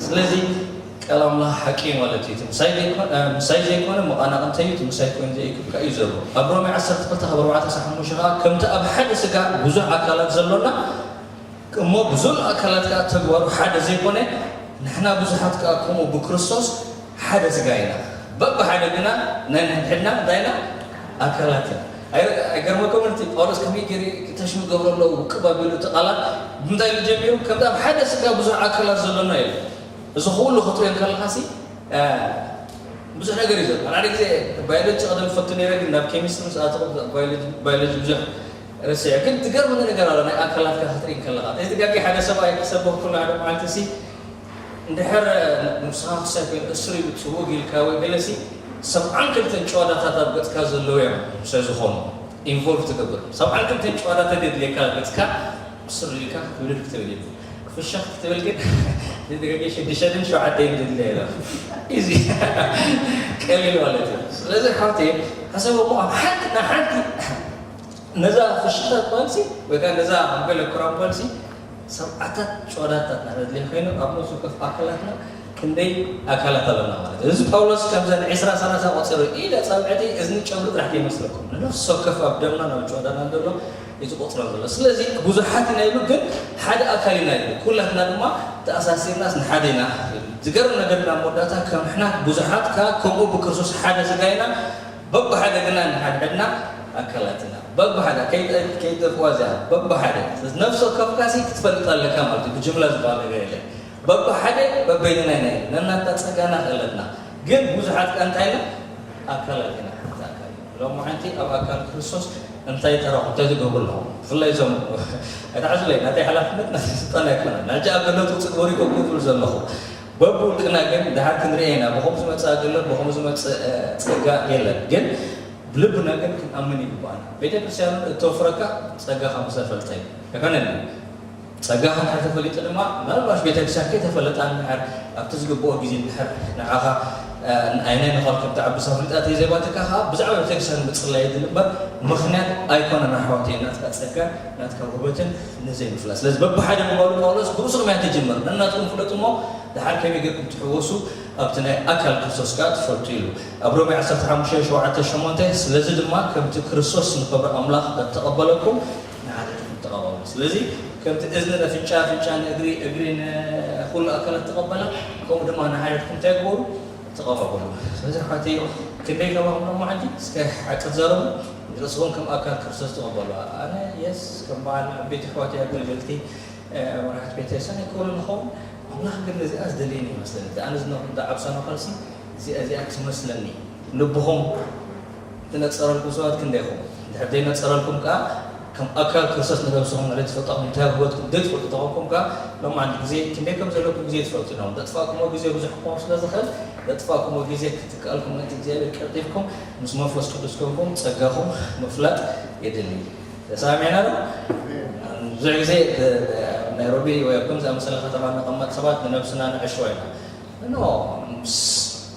ስለዚ ቃል ኣምላኽ ሓቂ እዩ ማለት እዩ። እቲ ምሳይ ዘይኮነ ምሳይ ዘይኮነ መቓናቕንተይ እዩ። እቲ ምሳይ ኮይኑ ዘይእክብካ እዩ ዘሎ። ኣብ ሮሜ ዓሰርተ ክልተ ካብ ኣርባዕተ ክሳብ ሓሙሽተ ከዓ ከምቲ ኣብ ሓደ ስጋ ብዙሕ ኣካላት ዘሎና እሞ ብዞም ኣካላት ከኣ ተግባሩ ሓደ ዘይኮነ ንሕና ብዙሓት ከኣ ከምኡ ብክርስቶስ ሓደ ስጋ ኢና በብሓደ ግና ናይ ንሕድሕድና እንታይ ኢና ኣካላት ኢና ኣይገርመኩም እቲ ጳውሎስ ከመይ ገይሩ ተሽሙ ገብሮ ኣለዉ ውቅብ ኣቢሉ እቲ ቃላት ብምንታይ ኢሉ ጀሚሩ ከምዚ ኣብ ሓደ ስጋ ብዙሕ ኣካላት ዘሎና ኢሉ እዚ ኩሉ ክትሪኦ ከለኻ ሲ ብዙሕ ነገር እዩ ዘሎ ሓደ ግዜ ባዮሎጂ ቀደም ፈቱ ነይረ ግን ናብ ኬሚስትሪ ምስ ኣተኹ ባዮሎጂ ብዙሕ ረሲዐ ግን ትገርመኒ ነገር ኣሎ ናይ ኣካላትካ ክትርኢ ከለኻ እዚ ጋጊ ሓደ ሰብኣይ ክሰብኽ ኩሉ ሓደ መዓልቲ ሲ እንድሕር ንስኻ ክሳይ ኮይኑ እስር ኢሉ ፅውግ ኢልካ ወይ ገለሲ ሰብዓን ክልተን ጨዋዳታት ኣብ ገፅካ ዘለዉ እዮም ምሳይ ዝኾኑ ኢንቮልቭ ትገብር ሰብዓን ክልተን ጨዋዳታት የድልየካ ገፅካ ብስሩ ኢልካ ክብድድ ክትብል እዩ። ክፍሸኽ ክትብል ግን ንደገገ ሽዱሽተን ሸውዓተን ድለ ኢለ። ኢዚ። ቀሊል ማለት እዩ። ስለዚ ሓውቲ፣ ሓሰብ እሞ ኣብ ሓንቲ፣ ንሓንቲ፣ ነዛ ፍሽኽታ ትበልሲ፣ ወይ ከዓ ነዛ ኣብ ገለ ክራምበልሲ፣ ሰብዓታት ጨዋዳታት ናተድልየ ኮይኑ፣ ኣብ ነፍሲ ወከፍ ኣካላትና ክንደይ ኣካላት ኣለና ማለት እዩ። እዚ ጳውሎስ ከምዘን ዕስራ ሰላሳ ቆፂሩ፣ ኢደ፣ ጸብዕቲ፣ እዝኒ፣ ጨጉሪ ጥራሕ ከይመስለኩም። ንነፍሲ ወከፍ ኣብ ደምና ናብ ጨዋዳና ዘሎ እዩ ዝቆፅሮ ዘሎ። ስለዚ ብዙሓት ኢና ኢሉ፣ ግን ሓደ ኣካል ኢና ኢሉ። ኩላትና ድማ ተኣሳሲርናስ ንሓደ ኢና። ዝገርም ነገር ናብ መወዳእታ ከም ሕና ብዙሓት ከኣ ከምኡ ብክርስቶስ ሓደ ስጋ ኢና፣ በብሓደ ግና ንሓድሕድና ኣካላት ኢና። በብሓደ ከይጠ-፣ ከይጠፍዋ እዚኣ በብሓደ ነፍሲ ወከፍካሲ ክትፈልጥ ኣለካ ማለት እዩ። ብጅምላ ዝበሃል ነገር የለን። በብሓደ በበይንና ኢና ኢሉ። ነናታ ጸጋና ክእለትና። ግን ብዙሓት ከኣ እንታይ ኢና? ኣካላት ኢና። ሓንቲ ኣካል ኢና። ሎማዓንቲ ኣብ ኣካል ክርስቶስ እንታይ ተራኹ፣ እንታይ ትገብሩ ኣለኹም? ብፍላይ እዞም ኣይትሓዙለይ፣ ናተይ ሓላፍነት ናተይ ስልጣን ኣይኮነን። ናጂ ኣገልግሎት ውፅእ ግበሩ ይገብሩ ዝብል ዘለኹ። በብውልቅና ግን ድሓር ክንርኢ ኢና። ብኸምኡ ዝመፅእ ኣገልግሎት፣ ብኸምኡ ዝመፅእ፣ እ፣ ጸጋ የለን። ግን ብልብና ግን ክንኣምን ይግባኣና። ቤተክርስትያን እተወፍረካ ጸጋኻ ምስ ተፈልጠ እዩ። ኣይኮነን? ጸጋኻ እንድሕር ተፈሊጡ ድማ፣ ምናልባሽ ቤተክርስትያን ከይተፈለጣ እንድሕር ኣብቲ ዝግብኦ ግዜ እንድሕር ንዓኻ፣ እ፣ ኣይናይ ንኻልኩም ትዓቢ ኣፍሊጣ ተይዘባትካ ኸዓ ብዛዕባ ቤተክርስትያን ምጽላይ የድሊ እምበር ምኽንያት ኣይኮነን ኣሕዋተይ። ናትካ ጸጋን ናትካ ውህበትን ንዘይምፍላጥ። ስለዚ በብሓደ ምባሉ ጳውሎስ ብርእስኹም እያ ትጅምር። ነናትኩም ፍለጡ እሞ ደሓር ከመይ ጌርኩም ትሕወሱ ኣብቲ ናይ ኣካል ክርስቶስ ከኣ ትፈልጡ ኢሉ። ኣብ ሮሜ ዓሰርተ ሓሙሽተ ሸውዓተ ሸሞንተ፣ ስለዚ ድማ ከምቲ ክርስቶስ ንኽብሪ ኣምላኽ እተቐበለኩም ንሓድሕድኩም ተቐባበሉ። ስለዚ ከምቲ እዝኒ ነፍንጫ፣ ኣፍንጫ ንእግሪ፣ እግሪ ንኹሉ ኣካላት ተቐበላ፣ ከምኡ ድማ ንሓድሕድኩም እንታይ ግበሩ? ተቐባበሉ። ስለዚ ኣሕዋተይ ክንደይ ከባኹም ሎማዓንቲ እስከ ሓቂ ተዛረቡ፣ ንርእስኹም ከም ኣካል ክርስቶስ ተቐበሉ። ኣነ የስ ከም በዓል ዓበይቲ ኣሕዋተይ ኣገልገልቲ፣ እ፣ መራሕቲ ቤተ ክርስቲያን ኣይኮኑን ንኸውን። ኣምላኽ ግን ነዚኣ ዝደልየኒ ይመስለኒ። እቲ ኣነ ዝነኹም ዝዓብሰ ነዃልሲ እዚኣ፣ እዚኣ ትመስለኒ። ልብኹም ትነጸረልኩም ሰባት ክንደይ ኢኹም? እንድሕር ዘይነጸረልኩም ከኣ ከም ኣካል ክርስቶስ ንነብስኹም ልዕሊ ትፈልጣኹም እንታይ ህይወትኩም ዘይትፈልጡ ተኾንኩም ከኣ ሎማዓንቲ ግዜ ክንደይ ከም ዘለኩም ግዜ ትፈልጡ ኢኹም። ዘጥፋእኩሞ ግዜ ብዙሕ ክኸውን ስለ ዝኽእል ዘጥፋእኩሞ ግዜ ክትከኣልኩም ምእንቲ እግዚኣብሔር ቀልጢፍኩም ምስ መንፈስ ቅዱስ ኮንኩም ጸጋኹም ምፍላጥ የድሊ። ተሰማሚዕና ዶ? ብዙሕ ግዜ፣ እ፣ ናይሮቢ ወይ ኣብ ከምዚ ዝኣመሰለ ከተማ እንቕመጥ ሰባት ንነብስና ንዕሽዋ ኢና። ኖ፣ ምስ፣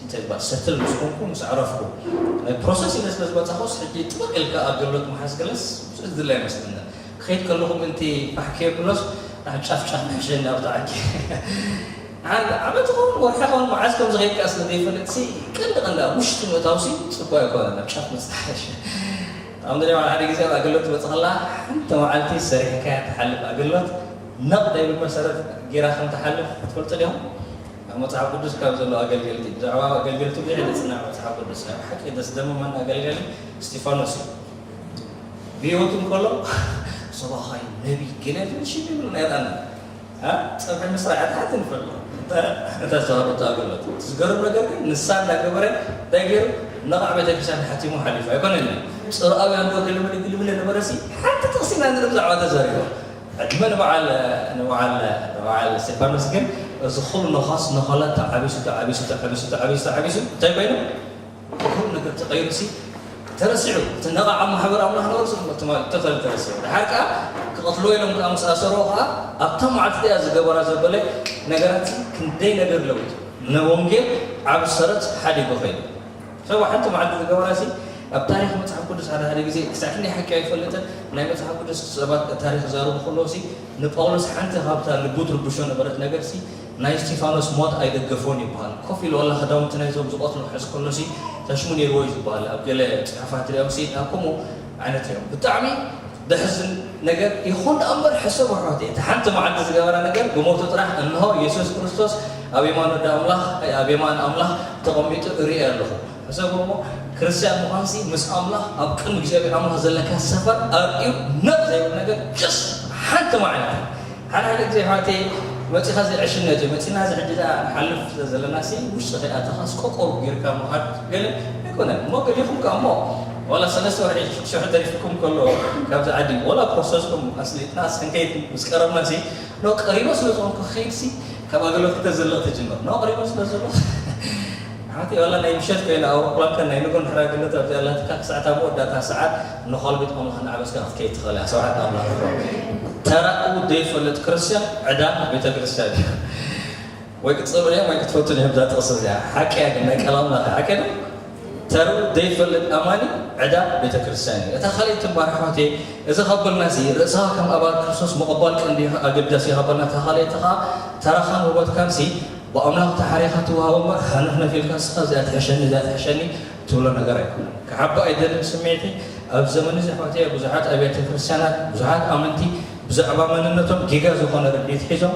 እንታይ ዝበሃል፣ ሰትል ምስ ኮንኩ፣ ምስ ዓረፍኩ፣ ናይ ፕሮሰስ ኢለ ስለ ዝመጻኹስ፣ ሕጂ ጥብቕ ኢልካ ኣገልግሎት ምሓዝ ገለስ ብዙሕ ዝድለ ኣይመስለንን። ክኸይድ ከለኹ ምእንቲ ፋሕ ከየብሎስ፣ ኣብ ጫፍ ጫፍ ምሕሸኒ ኣብቲ ዓንኬ። ዓመት ይኸውን፣ ወርሒ ይኸውን፣ መዓዝ ከም ዝኸይድ ከኣ ስለ ዘይፈልጥሲ፣ ቀንዲ ቀንዲ ኣብ ውሽጢ ምእታውሲ ጽቡቕ ኣይኮነን፣ ኣብ ጫፍ ምጽሓሽ። ኣብ ምድሪ ሓደ ግዜ ኣብ ኣገልግሎት ትመጽእ ከላ፣ ሓንቲ መዓልቲ ሰሪሕካያ ትሓልፍ ኣገልግሎት፣ ነቕ ዘይብል መሰረት ጌራ ከም ትሓልፍ ትፈልጡ ዲኹም? ኣብ መጽሓፍ ቅዱስ ካብ ዘለዉ ኣገልገልቲ፣ ብዛዕባ ኣገልገልቲ ብዙሕ ነጽንዕ መጽሓፍ ቅዱስ። ናይ ብሓቂ ደስ ዘደምመኒ ኣገልጋሊ እስጢፋኖስ እዩ። ብህይወቱ እንከሎ፣ "ሰባኻይ፣ ነቢይ፣ ገለ ዝብል ሽም ይብሉ ነይርና። አ? ጸብሒ ምስራሕ ኣትሓት ንፈልጦ። እታ፣ እታ ዝተዋህበቶ ኣገልግሎት። እቲ ዝገርም ነገር ግን፣ ንሳ እንዳገበረ፣ እንታይ ገይሩ? ነቓዕ ቤተክርስትያን ሓቲሙ ሓሊፉ። ኣይኮነን? ጽርኣውያን ዶ ክልምል፣ ክልምል ነበረሲ፣ ሓንቲ ጥቕሲ ኢና ንርኢ ብዛዕባ ተዛሪቦም። ዕድመ ንበዓል፣ ንበዓል፣ ንበዓል እስጢፋኖስ ግን፣ እዚ ኩሉ ነዃስ፣ ነዃላት ተዓቢሱ፣ ተዓቢሱ፣ ተዓቢሱ፣ ተዓቢሱ፣ ተዓቢሱ፣ እንታይ ኮይኑ? ኩሉ ነገር ተቐይሩሲ ተረሲዑ። እቲ ነቓዕ ኣብ ማሕበር ኣምላኽ ነበርሲ ትማሊ ተኸል ተረሲዑ። ድሓር ከኣ ክቐትልዎ ኢሎም ከኣ ምስ ኣሰርዎ ከኣ ኣብታ መዓልቲ እያ ዝገበራ ዘበለ ነገራት ክንደይ ነገር ለዊጡ። ንወንጌል ዓቢ ሰረት ሓዲጉ ኸይዱ። ሰብ ሓንቲ መዓልቲ ዝገበራሲ ኣብ ታሪኽ መጽሓፍ ቅዱስ ሓደ ሓደ ግዜ ክሳዕ ክንደይ ሓቂ ኣይፈልጥን። ናይ መጽሓፍ ቅዱስ ሰባት ታሪኽ ክዛረቡ ከለውሲ ንጳውሎስ ሓንቲ ካብታ ልቡ ትርብሾ ነበረት ነገርሲ ናይ እስጢፋኖስ ሞት ኣይደገፎን ይበሃል። ኮፍ ኢሉ ዋላ ክዳውንቲ ናይዞም ዝቐትሉ ክሕዝ ከሎሲ ተሽሙ ነይርዎ እዩ ዝበሃል። ኣብ ገለ ጽሑፋት ሪኦም ሲ ከምኡ ዓይነት እዮም። ብጣዕሚ ዘሕዝን ነገር ይኹን ደኣ እምበር ሕሰቡ ኣሕዋተይ፣ እቲ ሓንቲ መዓልቲ ዝገበራ ነገር ብሞቱ ጥራሕ እንሆ የሱስ ክርስቶስ ኣብ የማን ወዲ ኣምላኽ፣ ኣብ የማን ኣምላኽ ተቐሚጡ እርኢ ኣለኹ። ሕሰቡ እሞ ክርስትያን ምዃንሲ ምስ ኣምላኽ ኣብ ቅድሚ እግዚኣብሔር ኣምላኽ ዘለካ ሰፈር ኣርእዩ ነቕ ዘይብል ነገር just ሓንቲ መዓልቲ። ሓደ ሓደ ግዜ ኣሕዋተይ መጺኻ እዚ ዕሽነት እዩ፣ መጺና እዚ ሕጂ ደኣ ንሓልፍ ስለ ዘለናሲ ውሽጢ ከይኣተኻስ ቆቆር ጌርካ ምኻድ ገለ ኣይኮነን። እሞ ገዲኹም ከኣ እሞ ዋላ ሰለስተ ወርሒ ሽሕቲ ተሪፍኩም ከሎ ካብዚ ዓዲ ዋላ ፕሮሰስኩም ኣስሊጥና ሰንከይት ምስ ቀረብናሲ ኖ ቀሪቦ ስለ ዝኾንኩ ክኸይድሲ ካብ ኣገልግሎት ክተዘልቕ ትጅምር። ኖ ቀሪቦ ስለ ዘለኹ ሓንቲ ዋላ ናይ ምሸት ኮይና ኣውሮፕላንካ ናይ ንጎ እንድሕር ኣገልግሎት ኣብዚኣ ኣላትካ ክሳዕ እታ መወዳእታ ሰዓት ንኻል ቤት ኣምላኽ እናዓበስካ ክትከይድ ትኽእል እያ። ስብሓት ኣምላኽ ይኹን። ተራኡ ዘይፈልጥ ክርስትያን ዕዳ ቤተ ክርስትያን እዩ። ወይ ክትጸልኦ እዮም ወይ ክትፈትኑ እዮም እዛ ጥቕሲ እዚኣ። ሓቂ እያ ግን ናይ ቃል ኣምላኽ ሓቂ ነው። ተርኡ ዘይፈልጥ ኣማኒ ዕዳ ቤተ ክርስትያን እዩ። እታ ካልኣይቲ እምበኣር ኣሕዋተይ፣ እዚ ከበልና ሲ ርእስኻ ከም ኣባል ክርስቶስ ምቕባል ቀንዲ ኣገዳሲ እዩ ከበልና። እታ ካልኣይቲ ኸዓ ተራኻን ውበትካን ሲ ብኣምላኽ ተሓሪኻ ትወሃቦ እምበር ሃነፍ ነፊልካ ንስኻ እዚኣ ትሕሸኒ እዚኣ ትሕሸኒ ትብሎ ነገር ኣይኮነን። ክሓብእ ኣይደልን ስምዒተይ። ኣብ ዘመን እዚ ኣሕዋተይ ኣብ ብዙሓት ኣብያተ ክርስትያናት ብዙሓት ኣመንቲ ብዛዕባ መንነቶም ጌጋ ዝኾነ ርድኢት ሒዞም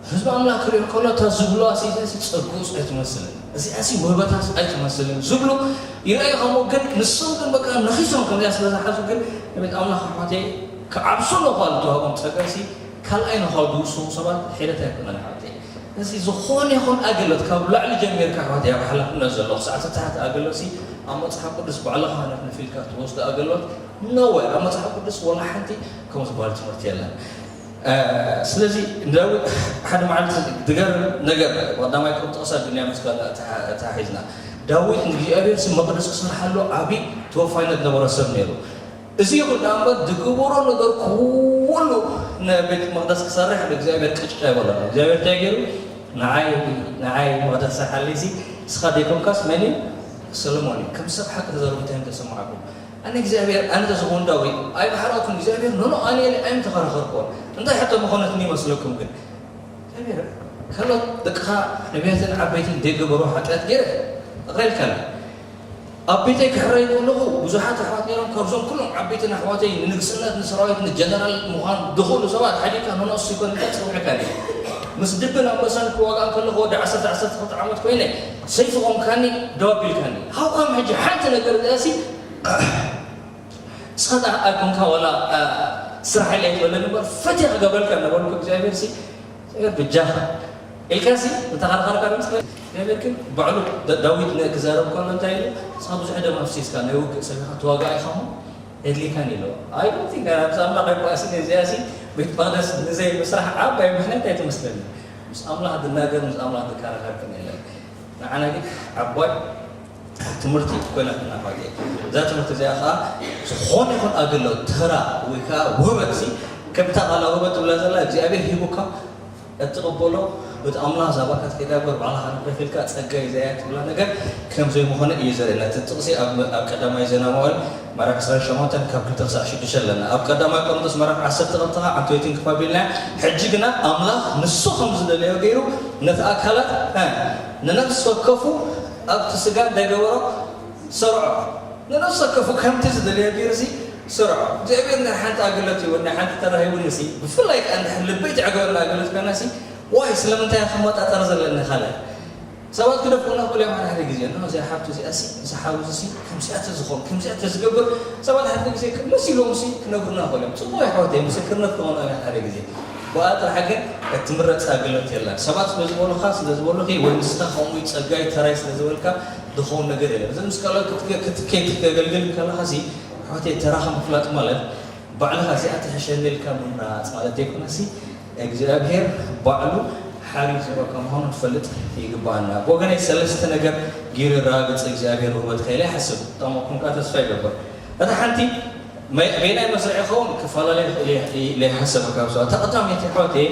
ህዝቢ ኣምላኽ ክሪኦ ከሎ እታ ዝብሉዋ ሲ እዚኣ ሲ ጸግኡስ ኣይትመስልን፣ እዚኣ ሲ ውህበታስ ኣይትመስልን ዝብሉ ይረኣዩ። ከምኡ ግን ንሶም ግን በቃ ነኺሶም ከምዚኣ ስለ ዝሓዙ ግን ንቤት ኣምላኽ ኣሕዋተይ ክዓብሱ ነዃል እተዋህቦም ጸጋ ሲ ካልኣይ ነዃል ዝውስኹ ሰባት ሒደት ኣይኮነን ኣሕዋተይ። እዚ ዝኾነ ይኹን ኣገልግሎት ካብ ላዕሊ ጀሚርካ ኣሕዋተይ ኣብ ሓላፍነት ዘሎ ክሳዕ እቲ ታሕቲ ኣገልግሎት ሲ ኣብ መጽሓፍ ቅዱስ ባዕልኻ ሃነፍ ነፊልካ ትወስዶ ኣገልግሎት ነወ ኣብ መጽሓፍ ቅዱስ ወላ ሓንቲ ከምኡ ዝበሃል ትምህርቲ የለን። ስለዚ ንዳዊት ሓደ መዓልቲ ዝገርም ነገር ቀዳማይ ቆሮንቶስ ኣዱንያ ምስ ካልእ ተሓ- ተሓሒዝና ዳዊት ንእግዚኣብሔር ስም መቅደስ ክሰርሓሉ ዓብዪ ተወፋይነት ነበሮ ሰብ ነይሩ። እዚ ይኹን ደኣ እምበር ዝግበሮ ነገር ኩሉ ንቤት መቅደስ ክሰርሕ ንእግዚኣብሔር ቅጭ ኣይበሎን። እግዚኣብሔር እንታይ ገይሩ ንዓይ ንዓይ መቅደስ ሰርሓለይ ሲ እስኻ ዘይኮንካስ መን እዩ? ሰሎሞን እዩ። ከም ሰብ ሓቂ ተዛረቡ እንታይ እዮም ተሰማዕኩም? ኣነ እግዚኣብሔር ኣነ ተዝኸውን ዳዊት ኣይባሕራኩን እግዚኣብሔር ኖኖ ኣነ ኢለ ኣይምተኸራኸርኩዎን። እንታይ ሕቶ ምኾነትኒ ይመስለኩም ግን እግዚኣብሔር ካልኦት ደቅኻ ነቢያትን ዓበይትን ዘይገበሮ ሓጢኣት ገይረ እቕረ ኢልካኒ። ኣብ ቤተይ ክሕረይ ከለኹ ብዙሓት ኣሕዋት ነይሮም። ካብዞም ኩሎም ዓበይትን ኣሕዋተይ ንንግስነት ንሰራዊት ንጀነራል ምዃን ዝኽእሉ ሰባት ሓዲግካ ኖኖ እሱ ይኮን ኢልካ ጸዊዕካኒ። ምስ ድብን ኣንበሳን ክዋጋእ ከለኹ ወዲ ዓሰርተ ዓሰርተ ክልተ ዓመት ኮይነ ሰይፊ ቆምካኒ ደው ኣቢልካኒ። ሃብካም ሕጂ ሓንቲ ነገር እዚኣሲ እስኻ ደኣ ኣይኮንካ ዋላ ስራሕ ኢለ ኣይትበለኒ እምበር ፈትየ ክገብረልካ እናበልኩ እግዚኣብሔር ሲ እግዚኣብሔር ብጃኻ ኢልካ ሲ እንተኸራኸርካ ዶ ምስ እግዚኣብሔር ግን ባዕሉ ዳ- ዳዊት ን- ክዛረብ ከሎ እንታይ ኢሉ እስኻ ብዙሕ ደም ኣፍሲስካ ናይ ውግእ ሰብ ኢኻ ተዋጋኢ ኢኻ እሞ የድልየካን ኢሉ I don't think ኣብዛ ኣምላኽ ኣይበኣስን እየ እዚኣ ሲ ቤት መቕደስ ንዘይ ምስራሕ ዓባይ ምኽንያት ኣይትመስለኒ ምስ ኣምላኽ ዝናገር ምስ ኣምላኽ ዝከራኸር ግን የለን ንዓና ግን ዓባይ ትምህርቲ ኮይናትና ማለት እዩ። እዛ ትምህርቲ እዚኣ ከዓ ዝኾነ ይኹን ኣገልግሎት ተራ ወይ ከዓ ውህበት ሲ ከምታ ቃላ ውህበት ትብላ ዘላ እግዚኣብሔር ሂቡካ እትቕበሎ በቲ ኣምላኽ ዛባካ ትከይዳ ግበር ባዕልኻ ንረፊልካ ጸጋ እዩ ዘያ ትብላ ነገር ከም ዘይምኾነ እዩ ዘርእና እቲ ጥቕሲ ኣብ ኣብ ቀዳማይ ዜና መዋዕል ምዕራፍ ዕስራን ሸሞንተን ካብ ክልተ ክሳዕ ሽዱሽተ ኣለና ኣብ ቀዳማይ ቆሮንቶስ ምዕራፍ ዓሰርተ ክልተ ከዓ ዓንተወይትን ክፋ ቢልና ሕጂ ግና ኣምላኽ ንሱ ከም ዝደለዮ ገይሩ ነቲ ኣካላት ንነፍሲ ወከፉ ኣብቲ ስጋ እንታይ ገበሮ? ሰርዖ። ንነፍሲ ወከፉ ከምቲ ዝደለዮ ገይሩ ሲ ሰርዖ። እግዚኣብሔር ናይ ሓንቲ ኣገልግሎት ሂቡኒ፣ ሓንቲ ተራ ሂቡኒ ሲ ብፍላይ ከኣ እንድሕር ልበይ ትዕግበኒ ኣገልግሎት ኮይና ሲ ዋይ ስለምንታይ እየ ክመጣጠር ዘለኒ ካልእ? ሰባት ክደፍኡና ይኽእሉ እዮም ሓደ ሓደ ግዜ። እነሆ እዚኣ ሓብቲ እዚኣ ሲ ምስኣ ሓው እዚ ሲ ከምዚኣ ተዝኾን፣ ከምዚኣ ተዝገብር ሰባት ሓደ ግዜ መሲሎም ሲ ክነግሩና ይኽእሉ እዮም። ጽቡቕ እዩ ኣሕዋተይ፣ ምስክርነት ክኾኑ እዮም ሓደ ግዜ። ብኣ ጥራሕ ግን እትምረጽ ኣገልግሎት የላን። ሰባት ስለ ዝበሉኻ ስለ ዝበሉኺ ወይ ንስኻ ከምኡ ጸጋይ ተራይ ስለ ዝበልካ ዝኸውን ነገር የለን። እዚ ምስ ካልኦት ክትከ- ክትከ- ክትከገልግል ከለኻ ሲ ኣሕዋተይ ተራኻ ምፍላጥ ማለት ባዕልኻ እዚኣ ትሕሸኒ ኢልካ ምምራጽ ማለት ዘይኮነ ሲ እግዚኣብሔር ባዕሉ ሓሪፍ ዝህበካ ምዃኑ ንፈልጥ ይግባኣና። ብወገነይ ሰለስተ ነገር ገይሩ የረጋግጽ እግዚኣብሔር ውህበትካ ኢለ ይሓስብ። ጠመኩም ከኣ ተስፋ ይገብር። እታ ሓንቲ በየናይ መስርዕ ይኸውን ክፈላለ ይኽእል ኢለ ይሓሰበ ካብ ሰባት። እታ ቀዳመይቲ ኣሕዋተይ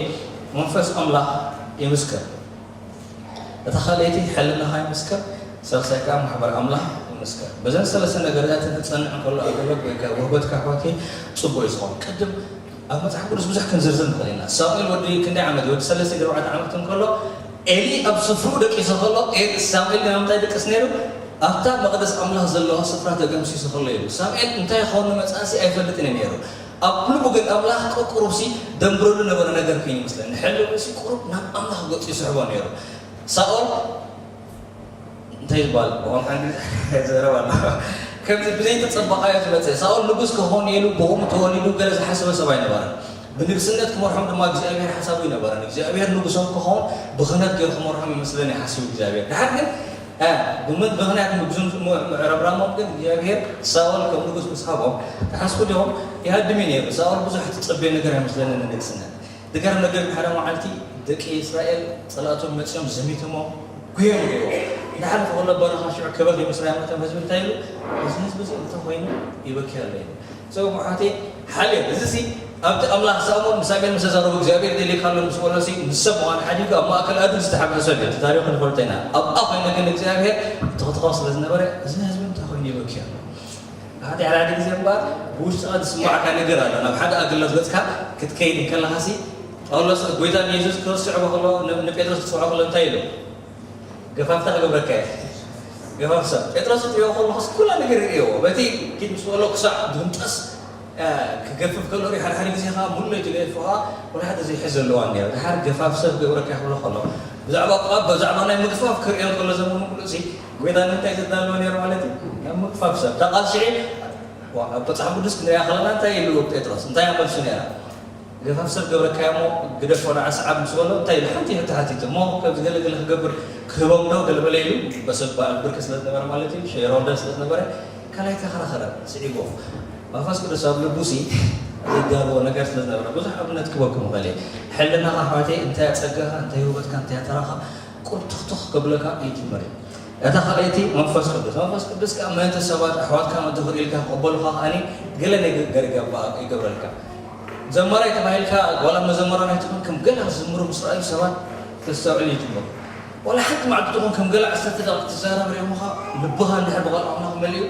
መንፈስ ኣምላኽ ይምስክር። እታ ካልኣይቲ ሕልናኻ ይምስክር፣ ሳልሳይ ከኣ ማሕበር ኣምላኽ ይምስክር። በዘን ሰለስተ ነገርታት ክትጸንዕ እንከሎ ኣገልግሎት ወይ ከኣ ውህበትካ ኣሕዋተይ ጽቡቕ እዩ ዝኸውን። ቅድም ኣብ መጽሓፍ ቅዱስ ብዙሕ ክንዝርዝር ንኽእል ኢና። ሳሙኤል ወዲ ክንደይ ዓመት እዩ? ወዲ ሰለስተ ኣርባዕተ ዓመት እንከሎ ኤሊ ኣብ ስፍርኡ ደቂሱ ከሎ ኤ- ሳሙኤል ግን ኣብ ምንታይ ድቅስ ነይሩ? ኣብታ መቕደስ ኣምላኽ ዘለዋ ስፍራ ተገምሲሱ ከሎ እዩ። ሳሙኤል እንታይ ክኸውን መጽኣሲ ኣይፈልጥን እዩ ነይሩ። ኣብ ልቡ ግን ኣምላኽ ቁሩብሲ ደንብረሉ ነበረ ነገር ኮይኑ ይመስለኒ። ሕልምሲ ቁሩብ ናብ ኣምላኽ ገጹ ይስሕቦ ነይሩ። ሳኦል እንታይ ዝበሃል ብቋንቋ እንግሊዝ ዘረባ ኣሎ ከምዚ ብዘይተጸበቓዮ ዝመጸ ሳኦል ንጉስ ክኸውን ኢሉ ብቑሙ ተወሊዱ ገለ ዝሓሰበ ሰብ ኣይነበረን። ብንግስነት ክመርሖም ድማ እግዚኣብሔር ሓሳቡ ኣይነበረን። እግዚኣብሔር ንጉሶም ክኸውን ብኽህነት ገይሩ ክመርሖም ይመስለኒ ሓሲቡ እግዚኣብሔር። ድሓር ግን እ፣ ብምን- ምኽንያት ምግዙን ምዕረብራሞም ግን እግዚኣብሔር ሳኦል ከም ንጉስ ምስ ሃቦም ተሓስቡ ዲኹም? ይሃድም እዩ ነይሩ። ሳኦል ብዙሕ ትጸበዮ ነገር ኣይመስለንን ንንግስነት። ዝገርም ነገር ሓደ መዓልቲ ደቂ እስራኤል ጸላእቶም መጺኦም ዘሚቶሞም ኩዮም ገይዎ። እንዳ ሓለፈ ከሎ በረኻ ሽዑ ክበኽ ይመስላ እቶም ህዝቢ እንታይ ኢሉ? እዚ ህዝቢ እዚ እንታይ ኮይኑ ይበኪ ኣሎ ኢሉ። So፣ ኣሕዋተይ፣ ሓልዮ፣ እዚ ሲ ኣብቲ ኣምላኽ ሳሙኤል ምስ ተዛረቡ እግዚኣብሔር ደልየካ ኣሎ ምስ በሎ ሲ ምስ ሰብ ምዃኑ ሓዲጉ ኣብ ማእከል ኣድግ ዝተሓብአ ሰብ እዩ። እቲ ታሪኹ ንፈልጦ ኢና። ኣብኣ ኮይኑ ግን እግዚኣብሔር ተኽትኾ ስለ ዝነበረ እዚ ህዝቢ እንታይ ኮይኑ ይበኪ ኣሎ? ኣሕዋተይ፣ ሓደ ሓደ ግዜ እምበኣር ብውሽጥኻ ዝስምዓካ ነገር ኣሎ። ናብ ሓደ ኣገልግሎት ገጽካ ክትከይድ እንከለኻ ሲ ጳውሎስ ጎይታ ንየሱስ ክስዕቦ ከሎ ን- ንጴጥሮስ ክስዕቦ ከሎ እንታይ ኢሉ? ገፋፍታ ክገብረካ እየ። ገፋፍ ሰብ ጴጥሮስ እትሪኦ ከለኹስ ኩላ ነገር ይርእዎ። በቲ ኪድ ምስ በሎ ክሳዕ ዝንጠስ እ፣ ክገፍፍ ከሎ ርኢ ሓደ ሓደ ግዜ ከዓ ሙሉ ለይቲ ገይፉ ከዓ ወላ ሓደ ዘይሕዝ ዘለዋ እኒኦ። ድሓር ገፋፍ ሰብ ክገብረካ ይኽእሎ ከሎ ብዛዕባ ቋብ ብዛዕባ ናይ ምግፋፍ ክርእዮ ከሎ ዘመኑ ሙሉእ ሲ ጎይታ ንምንታይ ዘዳለወ ነይሩ ማለት እዩ? ናብ ምግፋፍ ሰብ እታ ቃል ሽዒ ዋ፣ ኣብ መጽሓፍ ቅዱስ ክንሪኣ ከለና እንታይ ኢሉ ጴጥሮስ እንታይ መልሱ ነይራ? ገፋፍ ሰብ ገብረካዮ እሞ ግደፎ ንዓ ሰዓብ ምስ በሎ እንታይ ኢሉ ሓንቲ ሕቶ ሓቲቱ እሞ ከምዚ ገለ ገለ ክገብር ክህቦም ዶ ገለ በለ ኢሉ በሰብ በዓል ብርክ ስለ ዝነበረ ማለት እዩ ሸሮንደ ስለ ዝነበረ ካልኣይ ተኸራኸረ ስዒቦ መንፈስ ቅዱስ ኣብ ልቡሲ ዘዳልዎ ነገር ስለ ዝነበረ ብዙሕ ኣብነት ክበኩም ይኽእል እየ። ሕልናኻ ኣሕዋተይ እንታይ ጸጋኻ እንታይ ህይወትካ እንታይ ተራኻ ቁርትኽትኽ ከብለካ ይጅምር እዩ። እታ ካልኣይቲ መንፈስ ቅዱስ መንፈስ ቅዱስ ከዓ ምእንቲ ሰባት ኣሕዋትካ ምእንቲ ክርእልካ ክቕበሉኻ ከዓኒ ገለ ነገር ይገብረልካ። ዘማራይ ተባሂልካ ዋላ መዘመራን ኣይትኹን ከም ገለ ዝዝምሩ ምስ ረኣዩ ሰባት ከስተውዕሉ ይጅምሩ። ዋላ ሓንቲ መዓልቲ ትኹን ከም ገለ ዓሰርተ ደቂቕ ክትዛረብ ሪኦምኻ ልብኻ እንድሕር ብቓል ኣምላኽ መሊኡ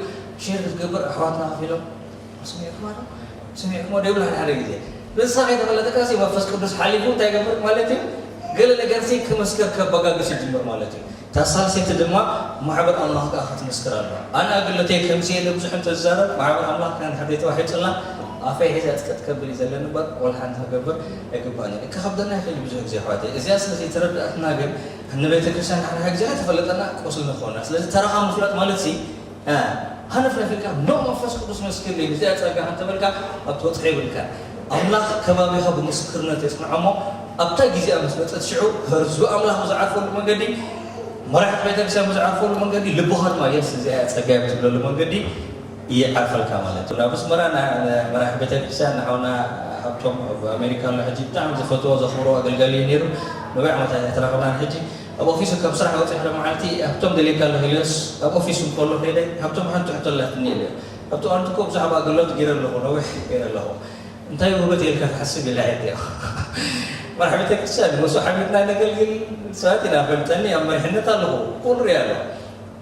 ሼር ክትገብር ኣሕዋትና ከፊሎም ስሚዕኩማ ዶ? ስሚዕኩማ ዶ ይብሉ ሓደ ሓደ ግዜ ንስኻ ከይተፈለጠካ ሲ መንፈስ ቅዱስ ሓሊፉ እንታይ ይገብር ማለት እዩ? ገለ ነገር ሲ ክመስከር ከበጋግስ ይጅምር ማለት እዩ። እታ ሳልሰይቲ ድማ ማሕበር ኣምላኽ ከኣ ክትምስክር ኣለዋ። ኣነ ኣገልግሎተይ ከምዚ እየ ንብዙሕ እንተዝዛረብ ማሕበር ኣምላኽ ከንድሕር ዘይተዋሒጡልና ኣፈይ ሒዘ ዕጥቅጥ ከብል እዩ ዘለኒ እምበር ወላ ሓንቲ ክገብር ኣይግባእን እዩ። ክኸብደና ይኽእል ብዙሕ ግዜ ኣሕዋተይ። እዚኣ ስለ ዘይተረድኣትና ግን ንቤተ ክርስቲያን ሓደ ግዜ ከይተፈለጠና ቁስሊ ንኾና። ስለዚ ተራኻ ምፍላጥ ማለት ሲ ሃነፍነፍ ኢልካ ኖ መንፈስ ቅዱስ መስክርለይ ንዚኣ ጸጋ እንተበልካ ኣብ ትበጽሖ ይብልካ ኣምላኽ ከባቢኻ ብምስክርነት የጽንዖ እሞ ኣብታ ግዜኣ ምስ መጸት ሽዑ ህዝቢ ኣምላኽ ብዝዓርፈሉ መንገዲ መራሕቲ ቤተክርስትያን ብዝዓርፈሉ መንገዲ ልብኻ ድማ የስ እዚኣ ጸጋ እያ ብትብለሉ መንገዲ ይዓርፈልካ ማለት እዩ ናብ ኣስመራ መራሒ ቤተክርስትያን ንሓውና ሃብቶም ኣብ ኣሜሪካ ኣሎ ሕጂ ብጣዕሚ ዝፈትዎ ዘኽብሮ ኣገልጋሊ እዩ ነይሩ ነዊሕ ዓመታት ኣይተራኸብናን ሕጂ ኣብ ኦፊሱ ካብ ስራሕ ወፂኡ ሓደ መዓልቲ ሃብቶም ደልየካ ኣለኹ ኢለዮስ ኣብ ኦፊሱ እንከሎ ከይደ ሃብቶም ሓንቲ ሕቶ ኣላትኒ ኢለዮ። ሃብቶም ኣንቲ እኮ ብዙሕ ኣብ ኣገልግሎት ገይረ ኣለኹ ነዊሕ ገይረ ኣለኹ እንታይ ውህበት ኢልካ ትሓስብ ኢለ ሕትዮ። መራሕ ቤተክርስትያን ንሱ ሓሚድና ነገልግል ሰባት ኢና ፈልጠኒ ኣብ መሪሕነት ኣለኹ ኩሉ ሪኣ ኣሎ።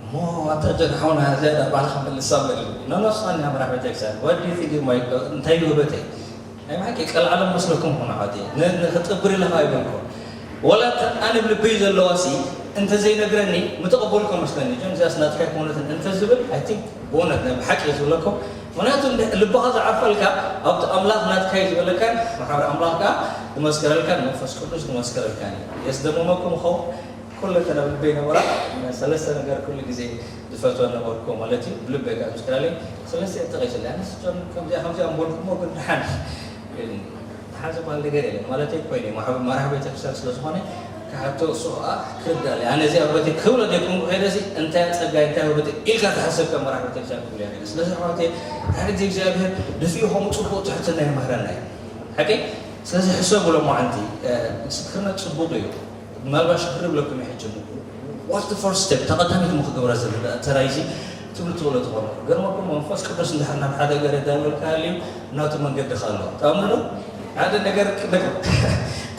እሞ ኣታ ጀን ሓውና ዝያዳ ባዕልኻ መልሳ በል ነነፍሳን እያ መራሕ ቤተክርስትያን what do you think is my እንታይ ውህበተይ ናይ ብሓቂ ቀልዓለም መስለኩም ኹን ኣሕዋተይ ንኽጥብር ኢለኻ ኣይበልኩ ወላ ኣነ ብልበይ ዘለዋ ሲ እንተዘይነግረኒ ምተቐበልኩ መስለኒ ጆን እዚኣስ ናትካ ኣይኮነትን እንተዝብል ኣይ ቲንክ ብእውነት ናይ ብሓቂ ዝብለኩም ምክንያቱ ልብኻ ዝዓርፈልካ ኣብቲ ኣምላኽ ናትካ እዩ ዝበለካን ማሕበር ኣምላኽ ከዓ ዝመስከረልካን መንፈስ ቅዱስ ዝመስከረልካን እዩ የስደመመኩም ይኸውን ኩለተን ኣብ ልበይ ነበራ ሰለስተ ነገር ኩሉ ግዜ ዝፈትወን ነበርኩ ማለት እዩ ብልበይ ከዓ ዝምስክራለይ ሰለስተ እየ ጠቒሰለይ ኣነስ ጆን ከምዚኣ ከምዚኣ ምበልኩሞ ግን ድሓን ድሓን ዝበሃል ነገር የለን ማለተይ ኮይነ ማሕበር መራሕ ቤተክርስትያን ስለ ዝኾነ ክሓቶ እሱ ከዓ ክርዳለይ ኣነ እዚኣ በቲ ክብሎ ዘይኮንኩ ከይደሲ እንታይ ጸጋይ እንታይ ውበተይ ኢልካ ዝሓሰብካ መራሕ ቤተክርስትያን ክብሎ ይኽእል ስለዚ ኣሕዋተይ ሓደ ግዜ እግዚኣብሔር ደፊኡ ከምኡ ፅቡቅ ትሕትና ይምህረና እዩ ሓቀይ ስለዚ ሕሰቡ ሎማዓንቲ ምስክርነት ፅቡቅ እዩ ምናልባት ሽግር ይብለኩም ይሕጂ what the first step ተቐዳሚት ሞ ክገብራ ዘለና ተራይዚ ትብሉ ትኽእሉ ትኾኑ ገርመኩም መንፈስ ቅዱስ እንድሕር ናብ ሓደ ገረ ዳበልካ ሃልዩ ናቱ መንገዲ ካሎ ተኣምኑ ሓደ ነገር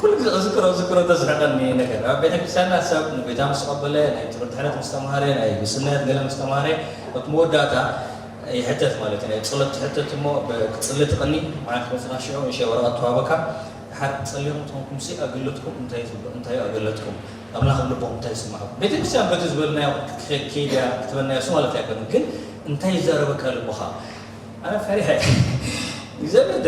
ኩሉ ግዜ ዝክሮ ዝክሮ ተስሕቀኒ ነገር ኣብ ቤተክርስትያንና ሰብ ንጎይታ ምስ ተቐበለ ናይ ትምህርቲ ሕነት ምስ ተማሃረ ናይ ግስነት ገለ ምስ ተማሃረ ኣብቲ መወዳእታ ይሕተት ማለት እዩ ናይ ፀሎት ትሕተት እሞ ክፅሊ ትቐኒ መዓልቲ መፅና ሽዑ ንሸ ወረቐት ተዋበካ ድሓር ጸሊኹም ተኾንኩም ሲ ኣገልግሎትኩም እንታይ እዩ ዝብሎ እንታይ እዩ ኣገልግሎትኩም ኣምላኽ ኣብ ልቦም እንታይ ይስምዖም ቤተክርስትያን በቲ ዝበልናዮ ከይድያ ክትበልናዮ ሱ ማለት ኣይኮነን ግን እንታይ ይዛረበካ ልቦኻ ኣነ ፈሪሐ እግዚኣብሔር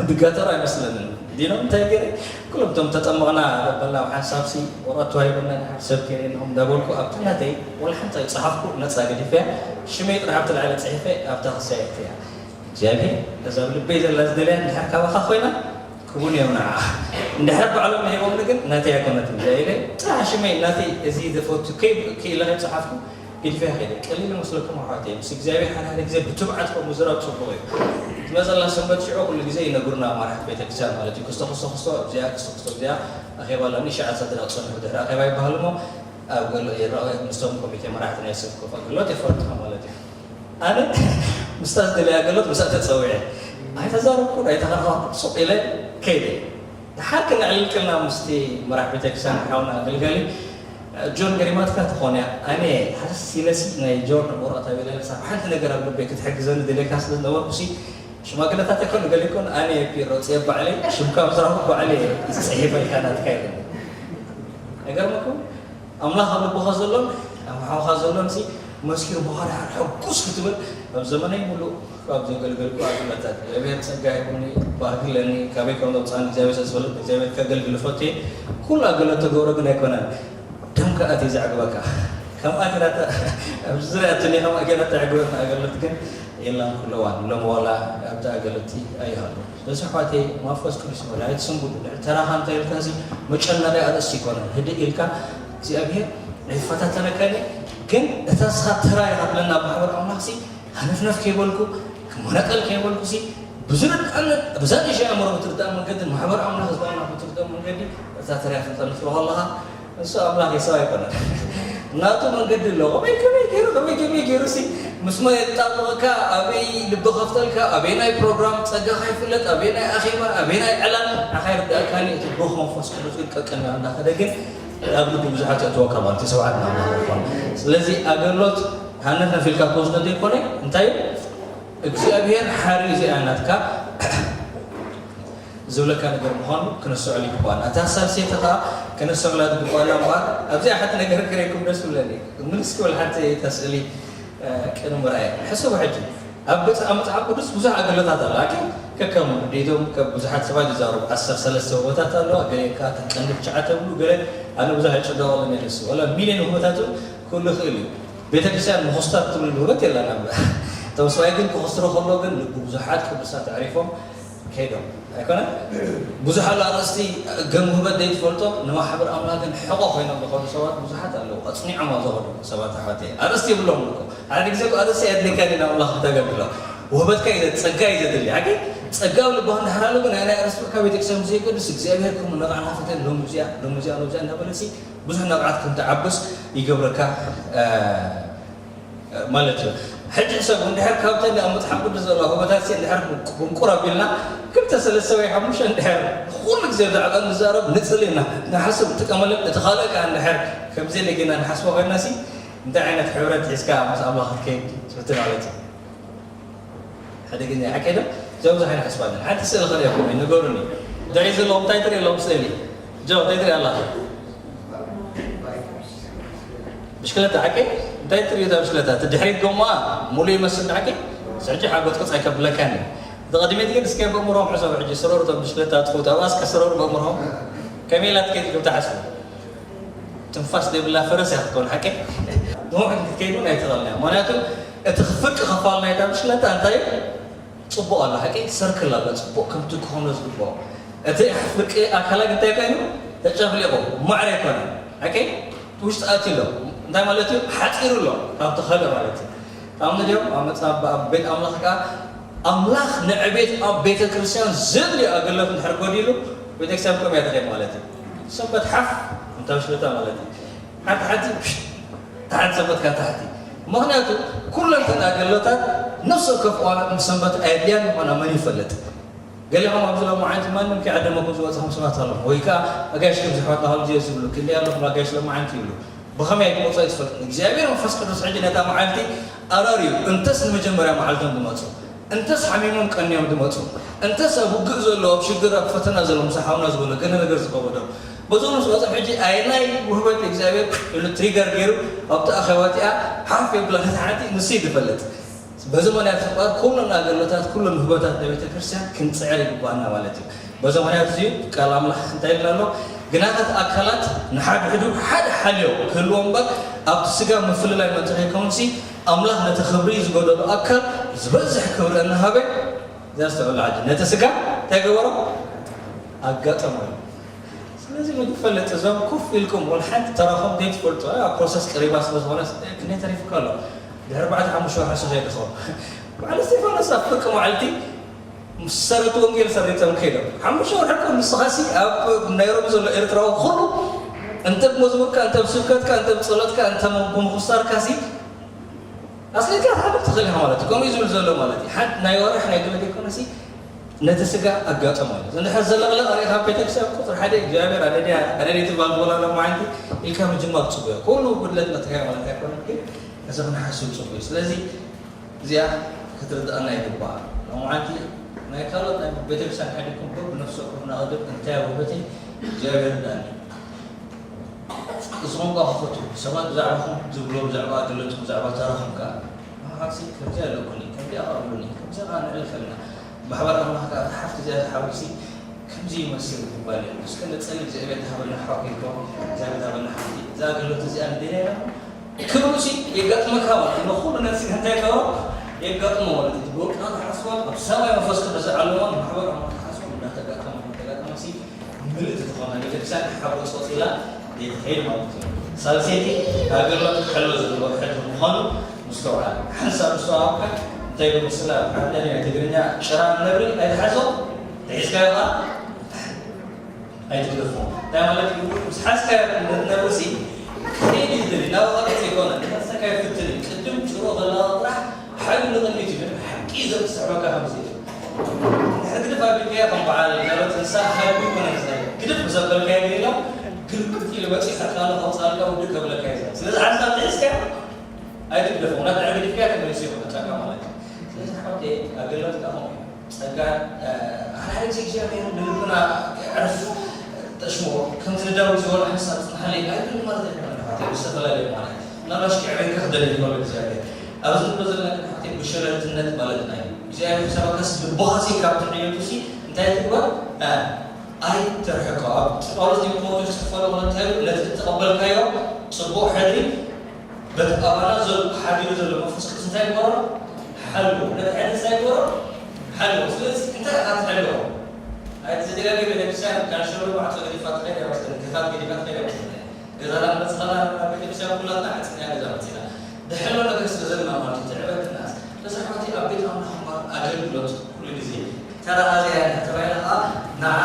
ድጋተር ኣይመስለንን ዲኖም እንታይ ገይረ ኩሎም እቶም ተጠመቕና በልና ኣብ ሓንሳብ ሲ ወረቐት ተዋሂቦና ድሓር ሰብ ከይረ ኣለኹም እንዳበልኩ ኣብቲ ናተይ ወላ ሓንቲ ኣይፀሓፍኩ ነፃ ገዲፈያ ሽመይ ጥራሕ ኣብቲ ላዕሊ ፅሒፈ ኣብታ ክሳየት እያ እግዚኣብሔር እዛ ኣብ ልበይ ዘላ ዝደልያ እንድሕር ካባኻ ኮይና ክቡን እዮም ንዓ እንድሕር ባዕሎም ሂቦምኒ ግን ናተይ ኣይኮነትን ኢለ ጥራሕ ሽመይ ናተይ እዚ ዝፈቱ ክኢለ ከይፀሓፍኩ ገዲፈያ ከይደ ቀሊል ይመስለኩም ኣሕዋተይ ምስ እግዚኣብሔር ሓደ ሓደ ግዜ ብትብዓት ከም ምዝራብ ፅቡቅ እዩ ትመፀላ ሰንበት ሽዑ ኩሉ ግዜ ይነግሩና ኣማራሕቲ ቤተክርስትያን ማለት እዩ ክስቶ ክስቶ ክስቶ እዚኣ ክስቶ ክስቶ እዚኣ ኣኼባ ኣለኒ ሸዓ ሰዓት ክፀንሑ ድሕሪ ኣኼባ ይበሃል እሞ ኣብ ገሎ ይረኣዩ ምስቶም ኮሚቴ መራሕቲ ናይ ሰብ ኮፍ ኣገልግሎት የፋልጥኻ ማለት እዩ። ኣነ ምስታ ዝደለያ ኣገልግሎት ምስኣ ተጸዊዐ ኣይተዛረብኩን ኣይተኸራኸርኩን ሱቕ ኢለ ከይደ። ደሓር ክነዕልልቅልና ምስቲ መራሕ ቤተክርስትያን ሓውና ኣገልጋሊ ጆን ገሪማትካ ትኾን እያ። ኣነ ሃስ ኢለሲ ናይ ጆን ወረቐት ኣቢለ ሳብ ሓንቲ ነገር ኣብ ልበይ ክትሕግዘኒ ደለካ ስለ ዝነበርኩሲ ሽማግለታት ኣይኮኑ ገሊኮን ኣነ ፒሮ ጽየ ባዕለይ ሽምካ ምስ ረኹ ባዕለይ ጽሒፈልካ ናትካ ይብል። ነገርመኩም ኣምላኽ ኣብ ልብኻ ዘሎን ኣብ ሓውኻ ዘሎን ሲ መስኪር ብኻድሓር ሕጉስ ክትብል ኣብ ዘመነይ ሙሉእ ካብ ዘገልገልኩ ኣግለታት እግዚኣብሔር ጸጋ ይኹኒ ባህግለኒ ካበይ ከም ዘውፅኣን እግዚኣብሔር ስለ ዝፈልጥ እግዚኣብሔር ከገልግል ፈትየ። ኩሉ ኣገለት ተገብሮ ግን ኣይኮነን። ደም ከኣት እዩ ዘዕግበካ። ከምኣ ገናታ ኣብዚ ዙርያ እትኒ ከምኣ ገናታ ዕግበት ንኣገለት ግን የላን ኩለዋን ሎም ዋላ ኣብቲ ኣገለቲ ኣይሃሉ። ስለዚ ኣሕዋተይ መንፈስ ቅዱስ ይመልእ ኣይትሰንብዱ። ልዕሊ ተራኻ እንታይ ኢልካ እዚ መጨነቂ ኣርእስቲ ይኮነን። ህድእ ኢልካ እግዚኣብሔር ኣይፈታተነካን እዩ። ግን እታ ንስኻ ተራ ኢኻ ትብለና ኣብ ማሕበር ኣምላኽ ሲ ሃነፍነፍ ከይበልኩ ክመነቀል ከይበልኩ ሲ ብዝርድኣኒ ብዛ ንእሽተይ ኣእምሮ ብትርዳእ መንገዲ ማሕበር ኣምላኽ ዝበኣና ብትርዳእ መንገዲ እታ ተራ ኢኻ ትብለና ትብሎ ከለኻ እሱ ኣምላኽ የሰብ ኣይኮነን። ናቱ መንገዲ ኣለዎ። ከመይ ከመይ ገይሩ ከመይ ከመይ ገይሩ ሲ ምስ መን የጣብቐካ ኣበይ ልቢ ከፍተልካ ኣበይ ናይ ፕሮግራም ጸጋኻ ይፍለጥ ኣበይ ናይ ኣኼባ ኣበይ ናይ ዕላል ንዓኻ ይርድኣካኒ። እቲ ብሩኽ መንፈስ ቅዱስ ግን ቀቅድሚያ እንዳኸደ ግን ኣብ ልቢ ብዙሓት የእትወካ ማለት እዩ። ስብሓት ንኣምላኽ ይኹን። ስለዚ ኣገልግሎት ሃነፍ ነፊልካ ትወስዶ ዘይኮነ እንታይ እዩ እግዚኣብሔር ሓሪ እዚኣ ናትካ ዝብለካ ነገር ምዃኑ ክነስተውዕል ይግባና። እታ ሳልሰይቲ ኸዓ ክነስተውዕላ ዝግባና እምበኣር ኣብዚኣ ሓንቲ ነገር ክረይኩም ደስ ይብለኒ። ምልስ ክብል ሓንቲ እታ ስእሊ ቅድሚ ምርኣየ ሕሰቡ ሕጂ ኣብ ገጽ ኣብ መጽሓፍ ቅዱስ ብዙሕ ኣገልግሎታት ኣሎ ኣኪ ከከም ዴቶም ከብ ብዙሓት ሰባት ይዛሩ ዓሰርተ ሰለስተ ወታት ኣለዋ ገለ ከኣ ቀንዲ ትሽዓተ ብሉ ገለ ኣነ ብዙሕ ኣይጭደወለን የለሱ ወላ ሚልዮን ውህበታቱ ክህሉ ይኽእል እዩ። ቤተክርስትያን ምኹስታት ትብል ውህበት የላና እምበር እቶም ሰብኣይ ግን ክኹስሮ ከሎ ግን ልቡ ብዙሓት ቅዱሳት ኣዕሪፎም ከይዶም ኣይኮነ ብዙሕ ኣሎ ኣርእስቲ ገም ውህበት ዘይትፈልጦ ንማሕበር ኣምላክን ሕቆ ኮይኖም ዝኸዱ ሰባት ብዙሓት ኣለዉ ኣፅኒዖም ኣብ ዝኸዱ ሰባት ኣሕዋት ኣርእስቲ ይብሎም እኮ ሓደ ግዜ ኣርእስቲ ኣድልካ ዲና ኣምላክ ክተገልግሎ ውህበትካ እዩ ጸጋ እዩ ዘድሊ ሓቂ ጸጋ ኣብ ልባህ እንዳሕር ኣሎ ግን ናይ ኣርእስቲ ካብ ቤተክርስትያን ዘይቅዱስ እግዚኣብሔር ከም ነቃዕና ፈተን ሎም እዚኣ ሎም እዚኣ ሎም እዚኣ እናበለሲ ብዙሕ ነቃዓት ከም ትዓብስ ይገብረካ ማለት እዩ። ሕጂ ሰብ እንድሕር ካብተን ኣብ መፅሓፍ ቅዱስ ዘለዋ ህቦታት ሲ እንድሕር ብንቁር ኣቢልና ክልተ ሰለስተ ወይ ሓሙሽተ እንድሕር ኩሉ ግዜ ብዛዕባ ንዛረብ ንፅል ኢና ንሓስብ ንጥቀመለን እቲ ካልእ ከዓ እንድሕር ከምዘይ ለጊና ንሓስቦ ኮይና ሲ እንታይ ዓይነት ሕብረት ሒዝካ ምስ ኣምላኽ ክትከይድ ትፍትን ማለት እዩ። ሓደ ግዜ ሓቂ ዶ ዘብዙሕ ኣይንሕስባለን ሓንቲ ስእሊ ክርእየኩም እዩ ንገሩኒ ድሕሪ ዘለዎም እንታይ ትርኢ ኣለዎም ስእሊ ጆ እንታይ ትርኢ ኣለኻ ብሽክለታ ሓቂ እንታይ ትርኢ እዛ ብሽክለታ እቲ ድሕሪት ጎማ ሙሉ ይመስል ሓቂ ሕጂ ሓጎት ቅፃይ ከብለካኒ እቲ ቅድሚት ግን እስከ በእምሮም ሕሰብ ሕጂ ስረሩ እቶም ብሽክለታ ትፈውት ኣብኣ እስከ ስረሩ በእምሮም ከመይ ኢላ ትከይድ ኢልኩም ትሓስቡ ትንፋስ ዘይብላ ፈረስ እያ ክትኮን ሓቂ ንውሕ ክትከይድ እውን ኣይትኽእልን እያ ምክንያቱ እቲ ፍርቂ ክፋል ናይታ ብሽክለታ እንታይ እዩ ፅቡቕ ኣሎ ሓቂ ሰርክል ኣሎ ፅቡቕ ከምቲ ክኾኖ ዝግብኦ እቲ ፍርቂ ኣካላ እንታይ ኮይኑ ተጨፍሊቑ ማዕረ ኣይኮነ ሓቂ ውሽጢ ኣትዩ ኣሎ እንታይ ማለት እዩ ሓፂሩ ኣሎ ካብቲ ካልእ ማለት እዩ ካብ ንድዮም ኣብ መፅናብ ኣብ ቤት ኣምላኽ ከዓ ኣምላኽ ንዕቤት ኣብ ቤተ ክርስቲያን ዘድልዮ ኣገልግሎት እንድሕር ጎዲሉ ቤተክርስትያን ከምኡ እያ ትኸይድ ማለት እዩ ሰንበት ሓፍ እንታ ብሽክለታ ማለት እዩ ሓንቲ ሓንቲ ታሕቲ ሰንበት ካብ ታሕቲ ምኽንያቱ ኩለን ተን ኣገልግሎታት ነፍሲ ወከፍ እዋን ሰንበት ኣየድልያን ምዃና መን ይፈልጥ ገሊኹም ኣብዚ ሎማዓንቲ ማንም ከይዓደመኩም ዝወፅኹም ሰባት ኣለኹም ወይ ከዓ ኣጋይሽ ከም ዝሕዋትና ከም ግዜ ዝብሉ ክንደይ ኣለኹም ኣጋይሽ ሎማዓንቲ ይብሉ ብኸመይ ክመፁ ኣይትፈልጥ እግዚኣብሔር መንፈስ ቅዱስ ሕጂ ነታ መዓልቲ ኣራርዩ እንተስ ንመጀመርያ መዓልቶም ዝመፁ እንተስ ሓሚሞም ቀንዮም ዝመፁ እንተስ ኣብ ውግእ ዘሎ ኣብ ሽግር ኣብ ፈተና ዘሎ ምስ ሓውና ዝበሎ ገለ ነገር ዝኸበዶም በዞም ምስ መፅኦም ሕጂ ኣየናይ ውህበት እግዚኣብሔር ኢሉ ትሪገር ገይሩ ኣብቲ ኣኸባ እቲኣ ሓፍ የብላ ነቲ ሓንቲ ንሱ እዩ ዝፈልጥ በዚ ምክንያት ዝበሃል ኩሎም ኣገልግሎታት ኩሎም ውህበታት ናይ ቤተ ክርስቲያን ክንፅዕር ይግባኣና ማለት እዩ በዚ ምክንያት እዚ ቃል ኣምላኽ እንታይ ኢልና ኣሎ ግናታት ኣካላት ንሓድሕዱ ሓደ ሓልዮ ክህልዎ እምበር ኣብቲ ስጋ ምፍልላይ ምእንቲ ከይከውንሲ ኣምላኽ ነቲ ክብሪ ዝጎደሎ ኣካል ዝበዝሕ ክብሪ እናሃበ ዘስተውዕል ዓዲ ነቲ ስጋ እንታይ ገበሮ ኣጋጠሞ እዩ ስለዚ ምግቢ ፈልጥ እዞም ኮፍ ኢልኩም ወላ ሓንቲ ተራኹም ዘይትፈልጡ ኣብ ፕሮሰስ ቀሪባ ስለ ዝኾነ ክንደይ ተሪፉካ ኣሎ ድሕሪ ኣርባዕተ ሓሙሽተ ወርሒ ስለ ይድኸም በዓል እስቴፋኖስ ኣብ ፍርቂ መዓልቲ ምስ ሰረት ወንጌል ሰሪቶም ከይዶም ሓሙሽተ ወርሒ እኮ ንስኻሲ ኣብ ናይሮቢ ዘሎ ኤርትራዊ ኩሉ እንተ ብመዝሙርካ፣ እንተ ብስብከትካ፣ እንተ ብጸሎትካ፣ እንተ ብምኹሳርካ ሲ ኣስሊካ ክትሓብር ትኽእል ኢኻ ማለት እዩ። ከምኡ እዩ ዝብል ዘሎ ማለት እዩ። ሓንቲ ናይ ወርሒ ናይ ገለ ዘይኮነ ሲ ነቲ ስጋ ኣጋጠሞ እዩ። እንድሕር ዘለቕለቕ ርኢኻ ኣብ ቤተክርስትያን ቁጽሪ ሓደ እግዚኣብሔር ኣደድያ ኣደድያ ትባል ዝበላ ሎማዓንቲ ኢልካ ምጅማር ጽቡቅ እዩ። ኩሉ ጉድለት መትካያ ማለት ኣይኮነን፣ ግን እዚ ክንሓስብ ጽቡቅ እዩ። ስለዚ እዚኣ ክትርድኣና ይግባእ። ሎማዓንቲ ናይ ካልኦት ናይ ቤተክርስትያን ሓዲግኩም በብነፍሲ ወከፍና ቅድም እንታይ ኣብ ህይወተይ እግዚኣብሔር ርዳእኒ። እዚ ቋንቋ ክፈቱ ሰባት ብዛዕባኹም ዝብሎ ብዛዕባ ኣገልግሎትኩም ብዛዕባ ተራኹም ከኣ ንዓሲ ከምዚ ኣለኩኒ ከምዚ ኣቕርብሉኒ ከምዚ ከኣ ንዕል ከልና ማሕበር ኣምላኽ ከኣ እታ ሓፍቲ እዚኣ ዝሓወሲ ከምዚ ይመስል ክባል እዩ። እስከ ንጸሊ እግዚኣብሔር ዝሃበና ሓወ ከይኮ እግዚኣብሔር ዝሃበና ሓፍቲ እዛ ኣገልግሎት እዚኣ ንደልያ ኢና ክብሉ ሲ የጋጥመካ ማለት እዩ። ንኹሉ ነፍሲ እንታይ ከ የጋጥሞ ማለት እዩ። ብውልቅና ተሓስቦን ኣብ ሰማይ መንፈስ ቅዱስ ኣለዎን ማሕበር ኣምላኽ ተሓስቦን እንዳተጋጠመ እንዳተጋጠመ ሲ ምልእቲ ዝኾነ ቤተክርስትያን ሓጎስ ቆጺላ ዘይትኸይድ ማለት እዩ። ሳልሰይቲ ኣገልግሎት ክሕሎ ዘለዎ ሕድሪ ምዃኑ ምስተውዓል። ሓንሳብ ምስተዋወቅካ እንታይ ዶ ምስላ ኣብ ዓድና ናይ ትግርኛ ጭራ ነብሪ ኣይትሓዞ ተሒዝካዮ ኸዓ ኣይትግደፎ። እንታይ ማለት እዩ? ምስ ሓዝካዮ ነብሪ ሲ ክኸይድ ይኽእል እዩ። ናብ ቐርበት ኣይኮነን። ንነብሰካ ይፍትን እዩ። ቅድም ጭሮ ዘለዋ ጥራሕ ሓይሉ ንቕድሚት እዩ። ሓቂ ዘብስዕበካ ከምዚ እዩ። ሕግድፍ ኣቢልካዮ ከም በዓል ነበርት ንሳ ሃቢ ይኮነ ዝናይ ግድፍ ምስ ኣበልካዮ ግን ኢሎም ግልብጥ ኢሉ መፂኡ ሕርቃኑ ከውፃልካ ውድእ ከብለካ እዩ። ስለዚ ሓንሳብ ተሒዝካ ኣይትግደፎ። ናታ ሕግድፍካዮ ተመሊሱ ይኹን መፃካ ማለት እዩ። ስለዚ ሓወተይ ኣገልግሎት ከዓ ከምኡ እዩ። ጸጋ ሓደ ግዜ እግዚኣብሔር ንልብና የዕርፍ። ተሽሞ ከምቲ ንዳዊት ዝበሎ ሓንሳብ ጽንሓለይ ኣይብል ማለት ኣይኮነን። ሓወተይ ብዝተፈላለየ ማለት ምናልባሽ ክዕበካ ክደሊ ይኽእል እግዚኣብሔር። ኣብዚ ንብሎ ዘለና ግን ሓወተይ ብሸለልትነት ማለትና እዩ። እግዚኣብሔር ክሰበካስ ልብኻሲ ካብ ትዕየቱሲ እንታይ ትግበር? ኣይትርሕቆ። ኣብ ጳውሎስ ጢሞቴዎስ ዝጽሕፈሉ እንታይ ይብል? ነቲ እተቐበልካዮ ጽቡቕ ሕድሪ በቲ ኣባና ዘሎ ሓዲሩ ዘሎ መንፈስ ቅዱስ እንታይ ይግበሮ? ሓልዎ። ነቲ ሕድሪ እንታይ ይግበሮ? ሓልዎ። ስለዚ እንታይ ኢኻ ትሕልዎ? ኣይትደጋገም። ቤተክርስትያን ካንሸሎ ማዕጾ ገዲፋ ትኸይድ እያ መሰለኒ፣ ገፋት ገዲፋ ትኸይድ እያ መሰለኒ። ገዛና መጽኻና ናብ ቤተክርስትያን ኩላትና ዓጽና እያ ገዛ መጺና። ድሕሎ ነገር ስለ ዘለና ማለት እዩ፣ ትዕበትናስ። በዚ ሓወተይ ኣብ ቤት ኣምላኽ እምበር ኣገልግሎት ኩሉ ግዜ ተራ ኣዝያ እያ ተባሂላ ኸዓ ንዓ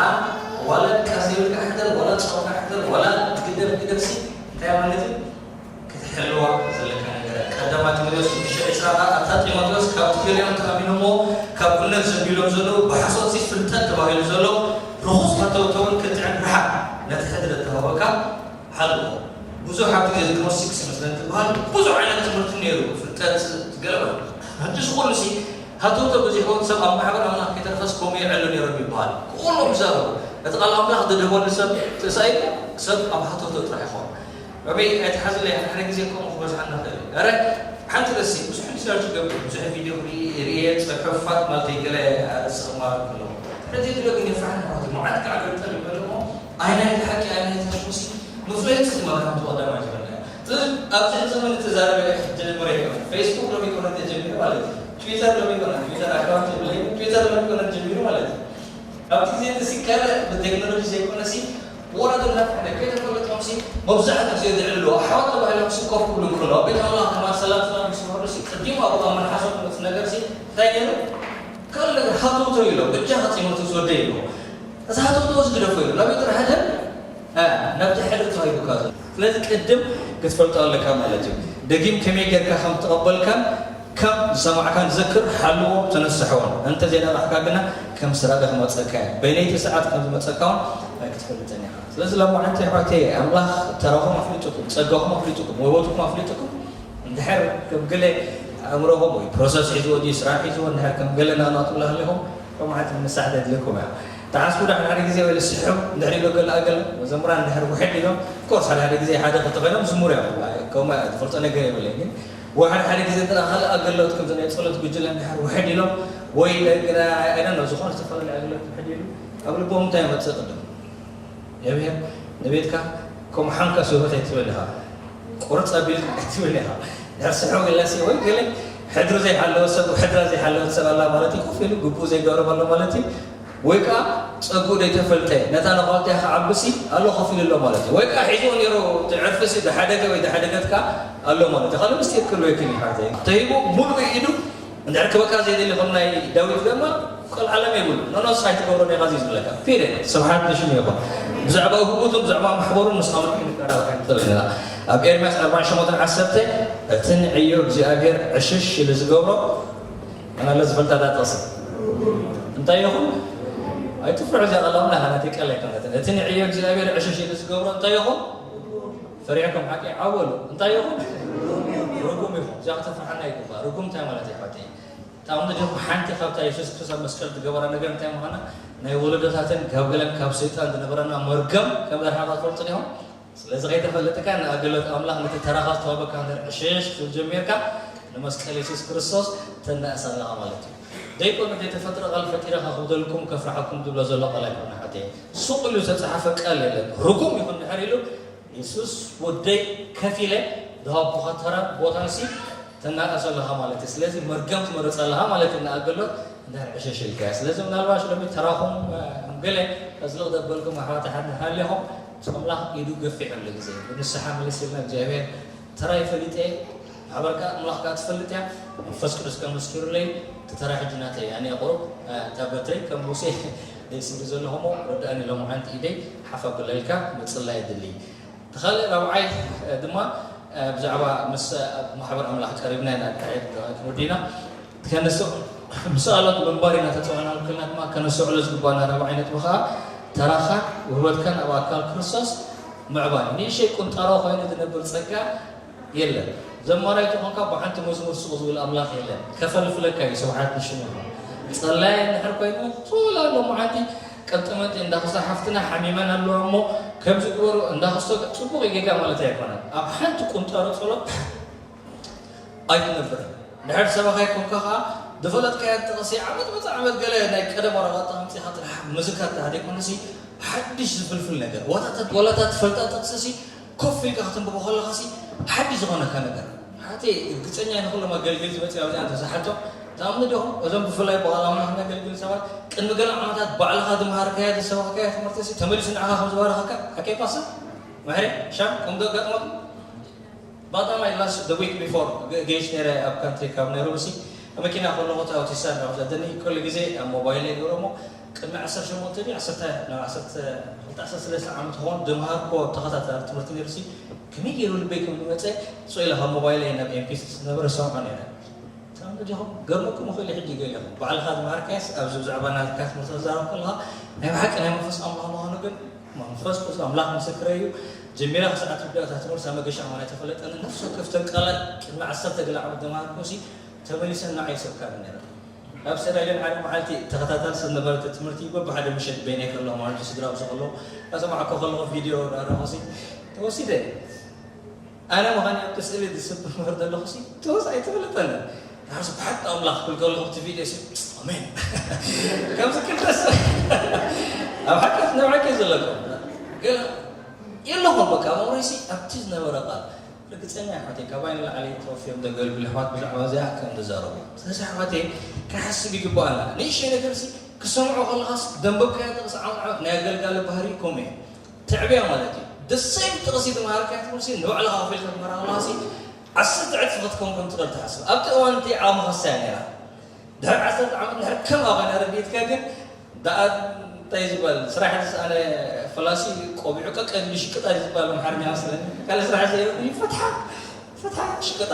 ዋላ ድቃስ ዘይብልካ ሕደር፣ ዋላ ጾምካ ሕደር፣ ዋላ ትግደፍ ግደፍሲ እንታይ ማለት እዩ? ክትሕልዋ ዘለካ ነገር። ቀዳማይ ጢሞቴዎስ ሽዱሽተ ዕስራ ከኣ ኣታ ጢሞቴዎስ ካብቲ ገሊኦም ተኣሚኖሞ ካብ እምነት ዘንቢሎም ዘለዉ ብሓሶትሲ ፍልጠት ተባሂሉ ዘሎ ርኹስ ሃተውተውን ክትዕን ርሓቕ። ነቲ ሕድሪ እተዋህበካ ሓልዎ። ብዙሕ ኣብቲ ግዜ ዝግኖ ሲክስ ይመስለኒ ትበሃል ብዙሕ ዓይነት ትምህርቲ ነይሩ። ፍልጠት ገለ ሕጂ ዝኹሉ ሲ ሃተውተው በዚሕዎ ሰብ ኣብ ማሕበር ኣምላኽ ከይተረፈስ ከምኡ የዕሉ ነይሮም ይበሃል። ኩሎም ይዛረቡ። እቲ ቃል ኣምላኽ ዝድህበሉ ሰብ ተሳኢሉ ሰብ ኣብ ሃተውተው ጥራሕ ይኸውን። ኣበይ ኣይትሓዝለይ፣ ሓደ ሓደ ግዜ ከምኡ ክበዝሓና ይኽእል እዩ። ኧረ ሓንቲ ረሲ ብዙሕ ሪሰርች ገብር፣ ብዙሕ ቪድዮ ክርኢ፣ ርእየ፣ ጽሑፋት ማለተይ ገለ ኣርእስቲ ክማረር ከለኹ። ሕጂ ድሮ ግን የፍርሓኒ ማለት እዩ። መዓት ከዓ ገልጠል ይበል እሞ፣ ኣይናይ ሓቂ ኣይናይ ተሽሙሲ ምፍለይ ጽልማ ከም ተቐዳማይ ዝበልና። ስለዚ ኣብዚ ሕዚ ዘመን እተዛረበ ጀምሮ ይከውን። ፌስቡክ ሎሚ ኮነ ተጀሚሩ ማለት እዩ። ትዊተር ሎሚ ኮነ፣ ትዊተር ኣካውንት የብለይን፣ ትዊተር ሎሚ ኮነ ተጀሚሩ ማለት እዩ። ኣብቲ ግዜ እቲ ሲካለ ብቴክኖሎጂ ዘይኮነሲ ወረደ እናፍሐደ ከይተፈለጦምሲ መብዛሕትኡ ግዜ ዝዕልሉ ኣሕዋት ተባሂሎም ሲ ኮፍ ክብሉ እንከለዉ ኣብ ቤት ኣምላኽ ከማን ሰላም ሰላም ምስ በሃሉ ሲ ቅዲሙ ኣብኡ ኣብ መልሓሶም ዝመጽእ ነገር ሲ እንታይ ነይሩ? ካልእ ነገር ሃተውተው ኢሎም በጃኻ ጢሞቴዎስ ወደይ ኢልዎ። እዚ ሃተውተው እዚ ግደፎ ኢሉ ናበይ ጥራሕ ሃደ? እ፣ ናብቲ ሕድሪ ተዋሂቡካ ዘሎ። ስለዚ ቅድም ክትፈልጦ ኣለካ ማለት እዩ። ደጊም ከመይ ጌርካ ከም ትቐበልካን ከም ዝሰማዕካን ዘክር፣ ሓልዎ፣ ተነስሕዎን። እንተ ዘይነቓሕካ ግና ከም ስራቐ ክመጸካ እየ። በይነይቲ ሰዓት ከም ዝመጸካ እውን ኣይክትፈልጥን ኢኻ። ስለዚ ሎማዓንቲ ኣሕዋተይ ኣምላኽ ተራኹም ኣፍሊጡኩም፣ ጸጋኹም ኣፍሊጡኩም፣ ወበትኩም ኣፍሊጡኩም፣ እንድሕር ከም ገለ ኣእምሮኹም ወይ ፕሮሰስ ሒዝዎ ድዩ ስራሕ ሒዝዎ እንድሕር ከም ገለ ናቕናቕ ትብሉ ሃሊኹም፣ ሎማዓንቲ ምንሳሕ ተድልኩም እያ። ተዓስቡ ዶ ሓደ ሓደ ግዜ ወይ ስሕብ እንድሕር ኢሎ ገለ ኣገለ መዘምራን እንድሕር ውሕድ ኢሎም፣ ኮርስ ሓደ ሓደ ግዜ ሓደ ክልተ ኮይኖም ዝዝምሩ እዮም። ከምኡ እያ፣ ዝፈልጦ ነገር የብለይን። ግን ወይ ሓደ ሓደ ግዜ እንተ ካልእ ኣገልግሎት ከምዚ ናይ ጸሎት ጉጅለ እንድሕር ውሕድ ኢሎም ወይ ግና ኣይ ዶንት ኖ ዝኾነ ዝተፈላለዩ ኣገልግሎት ውሕድ ኢሉ ኣብ ልቦም እንታይ ይመጽእ ቅድም? የብሔር ንቤትካ ከም ሓንካስ ህይወት ኣይትበል ኢኻ። ቁርጽ ኣቢልካ ኣይትበል ኢኻ። ድሕር ስሕው ኢልናሲ ወይ ገለ ሕድሩ ዘይሓለወ ሰብ፣ ሕድራ ዘይሓለወት ሰብ ኣላ ማለት እዩ። ኮፍ ኢሉ ግቡኡ ዘይገብር ኣሎ ማለት እዩ። ወይ ከኣ ጸግኡ ዘይተፈልጠ፣ ነታ ነዃልታ ኢኻ ዓብሲ ኣሎ ኮፍ ኢሉ ኣሎ ማለት እዩ። ወይ ከኣ ሒዝዎ ነይሩ እቲ ዕርፊሲ ዝሓደገ ወይ ዝሓደገት ከኣ ኣሎ ማለት እዩ። ካልእ ምስጢር ክህልወክን እዩ ሓፍተይ። ተሂቡ ሙሉእ ኢዱ እንድሕር ክበካ ዘይደሊ ከም ናይ ዳዊት ድማ ቆልዓ ለም የብሉ። ኖኖስ ኣይትገብሮን ኢኻ እዚ ዝብለካ። ፒሪየድ። ስብሓት ንሽሙ ይኹን። ብዛዕባ ህቡቱን ብዛዕባ ማሕበሩን ምስ ኣምላኽ ክንቀራረብ ክንኽእል ኢና። ኣብ ኤርምያስ ኣርባዕተ ሸሞንተ ዓሰርተ፣ "እቲ ንዕዮ እግዚኣብሔር ዕሽሽ ኢሉ ዝገብሮ"፣ ኣናለ ዝፈልጣ እታ ጥቕሲ። እንታይ ይኹን? ኣይትፍርሑ፣ እዚኣ ቃል ኣምላኽ ናተይ ቃል ኣይኮነትን። "እቲ ንዕዮ እግዚኣብሔር ዕሽሽ ኢሉ ዝገብሮ እንታይ ይኹን? ፈሪሕኩም ሓቂ ዓወሉ። እንታይ ይኹን? ርጉም ይኹን።" እዚኣ ክትፍርሓና ይግባእ። ርጉም እንታይ ማለት እዩ? ሓቂ። እታ እምኒ ዲኹም ሓንቲ ካብታ የሱስ ክርስቶስ ኣብ መስቀል ዝገበራ ነገር እንታይ ምዃና፣ ናይ ወለዶታትን ካብ ገለን ካብ ሰይጣን ዝነበረና መርገም ከም ዘርሓቓ ትፈልጡ ዲኹም? ስለዚ ከይተፈለጥካ ንኣገልግሎት ኣምላኽ ነቲ ተራኻ ዝተዋህበካ ነገር ዕሽሽ ክትብል ጀሚርካ፣ ንመስቀል የሱስ ክርስቶስ ተናእስ ኣለኻ ማለት እዩ። ደይኮነ ዘይተፈጥረ ቃል ፈጢረ ከኽብደልኩም ከፍርሓኩም ዝብሎ ዘሎ ቃል ኣይኮነ ሓተይ። ሱቕ ኢሉ ዝተጻሓፈ ቃል የለን። ርጉም ይኹን ድሕር ኢሉ፣ የሱስ ወደይ ከፊለ ዝሃብኩኻ ተራን ቦታንሲ ተናእስ ኣለኻ ማለት እዩ። ስለዚ መርገም ትመርጽ ኣለኻ ማለት እዩ። ንኣገልግሎት እንድሕር ዕሽሽ ኢልካዮ። ስለዚ ምናልባሽ ሎሚ ተራኹም፣ እ፣ ገለ ከዝልቕ ዘበልኩም ኣሕዋት ኣሓት ሃሊኹም፣ ምስ ኣምላኽ ኢዱ ገፊሕ ኣሎ ግዜ። ብንስሓ መለስ ኢልና እግዚኣብሔር ተራይ ፈሊጠ፣ ማሕበርካ ኣምላኽካ ትፈልጥ እያ። መንፈስ ቅዱስ ከመስኪሩለይ፣ እቲ ተራ ሕጂ ናተይ፣ ኣነ ቁሩብ፣ እ፣ እታ በትረይ ከም ሙሴ ደይስሪ ዘለኹሞ፣ ረዳእኒ ሎምዓንቲ ኢደይ ሓፍ ኣብለልካ፣ ምጽላይ የድሊ። እቲ ካልእ ራብዓይ፣ እ፣ ድማ፣ እ፣ ብዛዕባ ምስ፣ እ፣ ኣብ ማሕበር ኣምላኽ ቀሪብና ኢና፣ ንካየድ ክንወዲና። ከነስዕ-፣ ምስ ኣሎት ምንባር ኢና ተጸውዕና፣ ክልና ድማ ከነስዕሎ ዝግባና ራብዓይ ነጥቢ ኸኣ ተራኻን ውህበትካን ኣብ ኣካል ክርስቶስ ምዕባይ። ንእሽተይ ቁንጣሮ ኮይኑ ዝነብር ጸጋ የለን። ዘማራይ ተኾንካ ብሓንቲ መዝሙር ስቕ ዝብል ኣምላኽ የለን። ከፈልፍለካ እዩ፣ ስብሓት ንሽሙ ይኹን። ጸላይ እንድሕር ኮይኑ፣ ስቕ ኢሉ ኣሎ መዓልቲ ቀጥመጥ እንዳኽስቶ ሓፍትና ሓሚመን ኣለዋ እሞ፣ ከምዚ ግበሩ እንዳኽስቶ ጽቡቕ እዩ፣ ጌጋ ማለት ኣይኮነን። ኣብ ሓንቲ ቁንጣሮ ጸሎት ኣይትነብርን። እንድሕር ሰባኻይ ኮንካ ኸዓ፣ ዝፈለጥካያ ጥቕሲ ዓመት መጽእ ዓመት ገለ ናይ ቀደም ወረቐት ኣምጺኻ ጥራሕ ምዝካር ተሃደ ይኮነሲ፣ ሓድሽ ዝፍልፍል ነገር። ዋላ እታ፣ ዋላ እታ ትፈልጣ ጥቕስሲ ኮፍ ኢልካ ክትንብቦ ከለኻሲ ሓድሽ ዝኾነካ ነገር። ሓተይ ርግጸኛ ንኹሎም ኣገልገልቲ መጺኦም ኣብዚኣ እንተዝሓቶም፣ ትኣምኑ ዲኹም? እዞም ብፍላይ ብቓል ኣምላኽ ነገልግል ሰባት፣ ቅድሚ ገለ ዓመታት ባዕልኻ ዝመሃርካዮ፣ ዝሰበኽካዮ ትምህርቲሲ ተመሊሱ ንዓኻ ከም ዝባርኸካ፣ ሓቀይ ፓስተር? ምሕሬ? ሻም? ከምኡ ዶ ኣጋጥመኩም? ባጣማይ ላስት፣ the week before፣ ገ-፣ ገይሽ ነይረ ኣብ ካንትሪ ካብ ናይሮቢ ሲ፣ ኣብ መኪና ከለኹ እቲ ኣውቲስታ እንዳወሰደኒ ኩሉ ግዜ ኣብ ሞባይለይ ይገብሮ እሞ፣ ቅድሚ ዓሰርተ ሸሞንተ ድዩ ዓሰርተ፣ ናብ ዓሰርተ ክልተ ዓሰርተ ሰለስተ ዓመት ክኸውን ዝመሃርኩዎ ተኸታታሊ ትምህርቲ ነይሩ ሲ፣ ከመይ ገይሩ ልበይ ከም ዝመጸ፣ ስቕ ኢለ ካብ ሞባይለይ ናብ ኤምፒ ስሪ ዝነበረ ሰምዖ ነይረ። ትኣምኑ ዲኹም? ገርመኩም ይኽእል እዩ፣ ሕጂ ገሊኹም ባዕልኻ ዝመሃርካዮስ፣ ኣብዚ ብዛዕባ ናትካ ትምህርቲ ትዛረብ ከለኻ፣ ናይ ብሓቂ ናይ መንፈስ ኣምላኽ ምዃኑ ግን መንፈስ ቅዱስ ኣምላኽ ምስክረይ እዩ። ጀሚረ ክሳዕ ትውዳእ እታ ትምህርቲ ኣብ መገሻ እዋን ኣይተፈለጠንን። ነፍሲ ወከፍ እተን ቃላት ቅድሚ ዓሰርተ ገለ ዓመት ዝመሃርኩሲ ተመሊሰን ንዓይ ይሰብካኒ ነይረን። ኣብ ኣውስትራልያ ሓደ መዓልቲ ተኸታታሊ ስለ ዝነበረ እቲ ትምህርቲ በብሓደ ምሸት በይነይ ከለኹ ማለት እዩ፣ ስድራ ምስ ከለኹ እናሰማዕኩ ከለኹ ቪድዮ እናረኣኹሲ ተወሲደ። ኣነ ምዃን ኣብቲ ስእሊ ዝስብ ምህር ዘለኹሲ ትወስ ኣይተፈለጠንን። ድሓርሲ ብሓቂ ኣምላኽ ክብል ከለኹ እቲ ቪድዮ ሲ፣ ኣሜን። ከምዚ ክልተ ሰብ ኣብ ሓቂ ነብዓቂ ዘለኩም። ገለ የለኹም በቃ፣ ኣብ ኣእምሮይሲ ኣብቲ ዝነበረ ቃል ርግጸኛ ኣሕዋተይ፣ ካባይ ንላዕሊ ተወፍዮም ዘገልግሉ ኣሕዋት ብዛዕባ እዚኣ ከም ዝዛረቡ። ስለዚ ኣሕዋተይ፣ ክንሓስብ ይግባኣና። ንእሽተይ ነገርሲ ክሰምዖ ከለኻስ ደንበብካዮ ጥቕሲ ዓመት ዓመት ናይ ኣገልጋሊ ባህሪ ከምኡ እዩ። ተዕብያ ማለት እዩ። The same ጥቕሲ ዝመሃርካዮ ትምህርቲ ንባዕልኻ ከፊልካ ትምህራ ከለኻሲ ዓሰርተ ዕጥፊ ክትከውን ከም ትኽእል ትሓስብ። ኣብቲ እዋን እቲ ዓቕሚ ከሳይ ነይራ። ድሕሪ ዓሰርተ ዓመት እንድሕር ከም ኣባና ረድኢትካ ግን ደኣ እንታይ ዝበሃል ስራሕ ዝሰኣነ ፈላሲ ቆቢዑ ቀቀ ኢሉ ይሽቅጣ እዩ ዝበሃል ኣምሓርኛ መስለኒ። ካልእ ስራሕ ዘይብሉ እዩ። ፈትሓ፣ ፈትሓ፣ ሽቅጣ።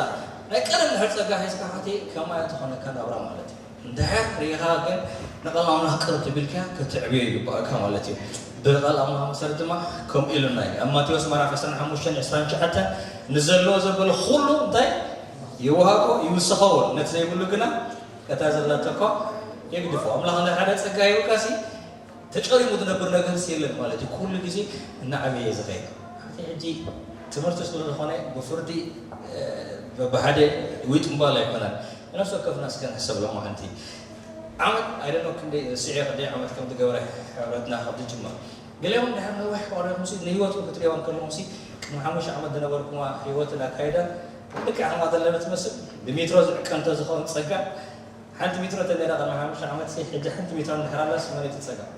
ናይ ቀደም ድሕር ጸጋ ሒዝካ ሓቲ ከማያ ትኾነካ ናብራ ማለት እዩ። እንድሕር ርኢኻ ግን ንቃል ኣምላኽ ቅርብ ተቢልካ ከተዕብዮ ይግባእካ ማለት እዩ። ብቃል ኣምላኽ መሰረት ድማ ከምኡ ኢሉና እዩ። ኣብ ማቴዎስ ምዕራፍ ዕስራን ሓሙሽተን ዕስራን ትሽዓተን ንዘለዎ ዘበለ ኩሉ እንታይ ይወሃቦ ይውሰኸዎ፣ ነቲ ዘይብሉ ግና እታ ዘላቶ እኳ የግድፎ። ኣምላኽ እንድሕር ሓደ ጸጋ ሂቡካሲ ተጨሪሙ ዝነብር ነገርስ የለን ማለት እዩ። ኩሉ ግዜ እናዓበየ ዝኸይድ። ሓንቲ ሕጂ ትምህርቲ ስለ ዝኾነ ብፍርዲ፣ እ፣ በብሓደ ዊጥ ምባል ኣይኮነን። ነፍሲ ወከፍና እስከ ንሕሰብ ሎማዓንቲ። ዓመት፣ I don't know ክንደይ፣ ስዒ ክንደይ ዓመት ከም ዝገበረ ሕብረትና ካብ ዝጅመር። ገሊኦም ድሕር ነዊሕ ክቐርብኩምሲ፣ ንህይወትኩም ክትሪእዋ እንከለኹምሲ፣ ቅድሚ ሓሙሽተ ዓመት ዝነበርኩማ ህይወትን ኣካይዳን ልክዕ ከምኣ ዘለና ትመስል። ብሜትሮ ዝዕቀን እንተዝኸውን ጸጋ፣ ሓንቲ ሜትሮ እንተ ነይራ ቅድሚ ሓሙሽተ ዓመትሲ፣ ሕጂ ሓንቲ ሜትሮ እንድሕር ኣላስ መን እዩ እቲ ጸገም?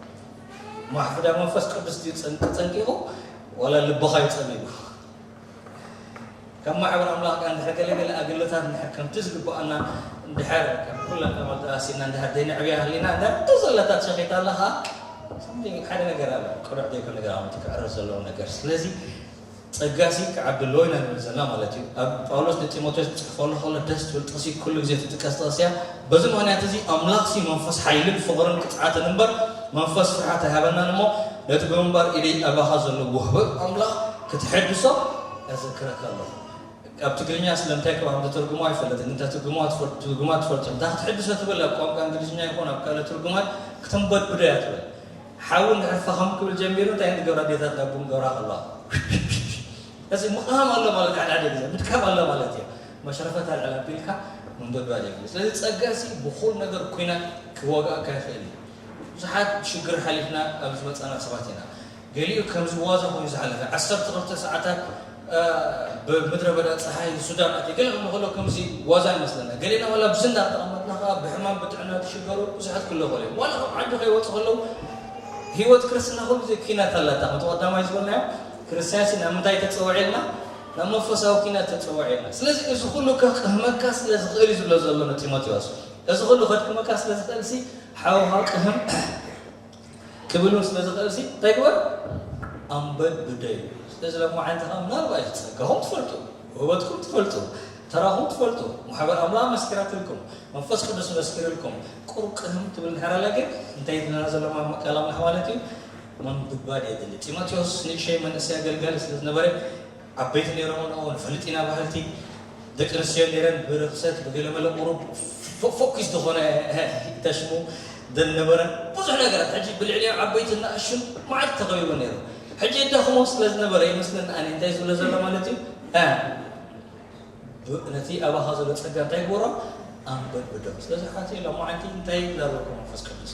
ማሕፍዳ መንፈስ ቅዱስ ድዩ ጸን-፣ ተጸንቂቑ፣ ዋላ ልብኻ እዩ ጸሚሙ? ካብ ማሕበር ኣምላኽ ከኣ እንድሕር ገለ ገለ ኣገልግሎታት እንድሕር ከምቲ ዝግብኣና እንድሕር ከም ኩለን ኣባል ተኣሲና እንድሕር ዘይነዕብያ ሃሊና እንድሕር እቶ ዘለታት ሸኺታ ኣለኻ፣ ሓደ ነገር ኣሎ ቅኑዕ ዘይኮነ ነገር ኣሎ ክዕረ ዘለዎ ነገር። ስለዚ ጸጋሲ ክዓቢ ኣለዎ ኢና ንብል ዘለና ማለት እዩ። ኣብ ጳውሎስ ንጢሞቴዎስ ክጽሕፈሉ ከሎ ደስ ትብል ጥቕሲ ኩሉ ግዜ ትጥቀስ ጥቕሲ እያ። በዚ ምኽንያት እዚ ኣምላኽሲ መንፈስ ሓይልን ፍቕርን ቅጽዓትን እምበር መንፈስ ፍርሓት ኣይሃበናን እሞ ነቲ ብምንባር ኢደይ ኣባኻ ዘሎ ውህበት ኣምላኽ ክትሕድሶ እዝክረካ ኣለኹ። ኣብ ትግርኛ ስለምንታይ ከም ዝተርጉሞ ኣይፈለጥን፣ እንተ ትርጉማ ትፈልጡ እንታይ ክትሕድሶ ትብል ኣብ ቋንቋ እንግሊዝኛ ይኹን ኣብ ካልእ ትርጉማት ክትንበድብዶ እያ ትብል። ሓዊ እንድሕር ፈኸም ክብል ጀሚሩ እንታይ ንገብራ ኣዴታትና ቡን ገብራ ከለዋ እዚ ምቕሃም ኣሎ ማለት ሓደ ሓደ ግዜ ምድካም ኣሎ ማለት እዩ። መሽረፈት ኣልዕል ኣቢልካ ምንበድባድ የብሉ። ስለዚ ጸጋ ሲ ብኹል ነገር ኩናት ክወግኣካ ይኽእል እዩ። ብዙሓት ሽግር ሓሊፍና ኣብ ዝመጻና ሰባት ኢና። ገሊኡ ከምዚ ዋዛ ኮይኑ ዝሓለፈ ዓሰርተ ክልተ ሰዓታት ብምድረ በዳ ፀሓይ ሱዳን ኣትየ ገለ ክንከሎ ከምዚ ዋዛ ይመስለና። ገሌና ዋላ ብዝና ተቐመጥና ከዓ ብሕማም ብጥዕና ትሽገሩ ብዙሓት ክለ ከለ ዋላ ካብ ዓዲ ከይወፁ ከለዉ ህይወት ክርስትና ኩሉ ግዜ ኪናት ኣላታ። መቶ ቀዳማይ ዝበልናዮ ክርስትያን ሲ ናብ ምንታይ ተፀውዐ ኢልና ናብ መንፈሳዊ ኪናት ተፀውዐ ኢልና። ስለዚ እዚ ኩሉ ከቅህመካ ስለ ዝኽእል እዩ ዝብሎ ዘሎ ንጢሞቴዎስ። እዚ ኩሉ ከድክመካ ስለ ዝኽእል ሲ ሓውኻ ቅህም ክብል እውን ስለ ዝኽእል ሲ እንታይ ግበር ኣንበድ ብደዩ። ስለዚ ሎማዓንቲ ከዓ ምናልባት ጸጋኹም ትፈልጡ፣ ውህበትኩም ትፈልጡ፣ ተራኹም ትፈልጡ፣ ማሕበር ኣምላኽ መስኪራትልኩም፣ መንፈስ ቅዱስ መስኪርልኩም ቁርቅህም ትብል እንድሕር ኣላ ግን እንታይ ትብለና ዘሎ ቃል ኣምላኽ ማለት እዩ? መንብባድ የድሊ። ጢሞቴዎስ ንእሸይ መንእሰይ ኣገልጋሊ ስለ ዝነበረ ዓበይቲ ነይሮም ንኡ ንፈልጥ ኢና ባህልቲ ደቂ ኣንስትዮ ነይረን ብርክሰት ብገለመለ ቁሩብ ፎኪስ ዝኾነ ተሽሙ ደነበረን ብዙሕ ነገራት ሕጂ ብልዕሊኦም ዓበይትን ንኣሽቱን መዓት ተኸቢቡ ነይሩ። ሕጂ የዳኽሞ ስለ ዝነበረ ይመስለኒ ኣነ እንታይ ዝብሎ ዘሎ ማለት እዩ እ፣ ብ- ነቲ ኣባኻ ዘሎ ጸጋ እንታይ ግበሮ ኣንበድብዶ። ስለዚ ሓቲ ሎማዓንቲ እንታይ ላበልኩ መንፈስ ቅዱስ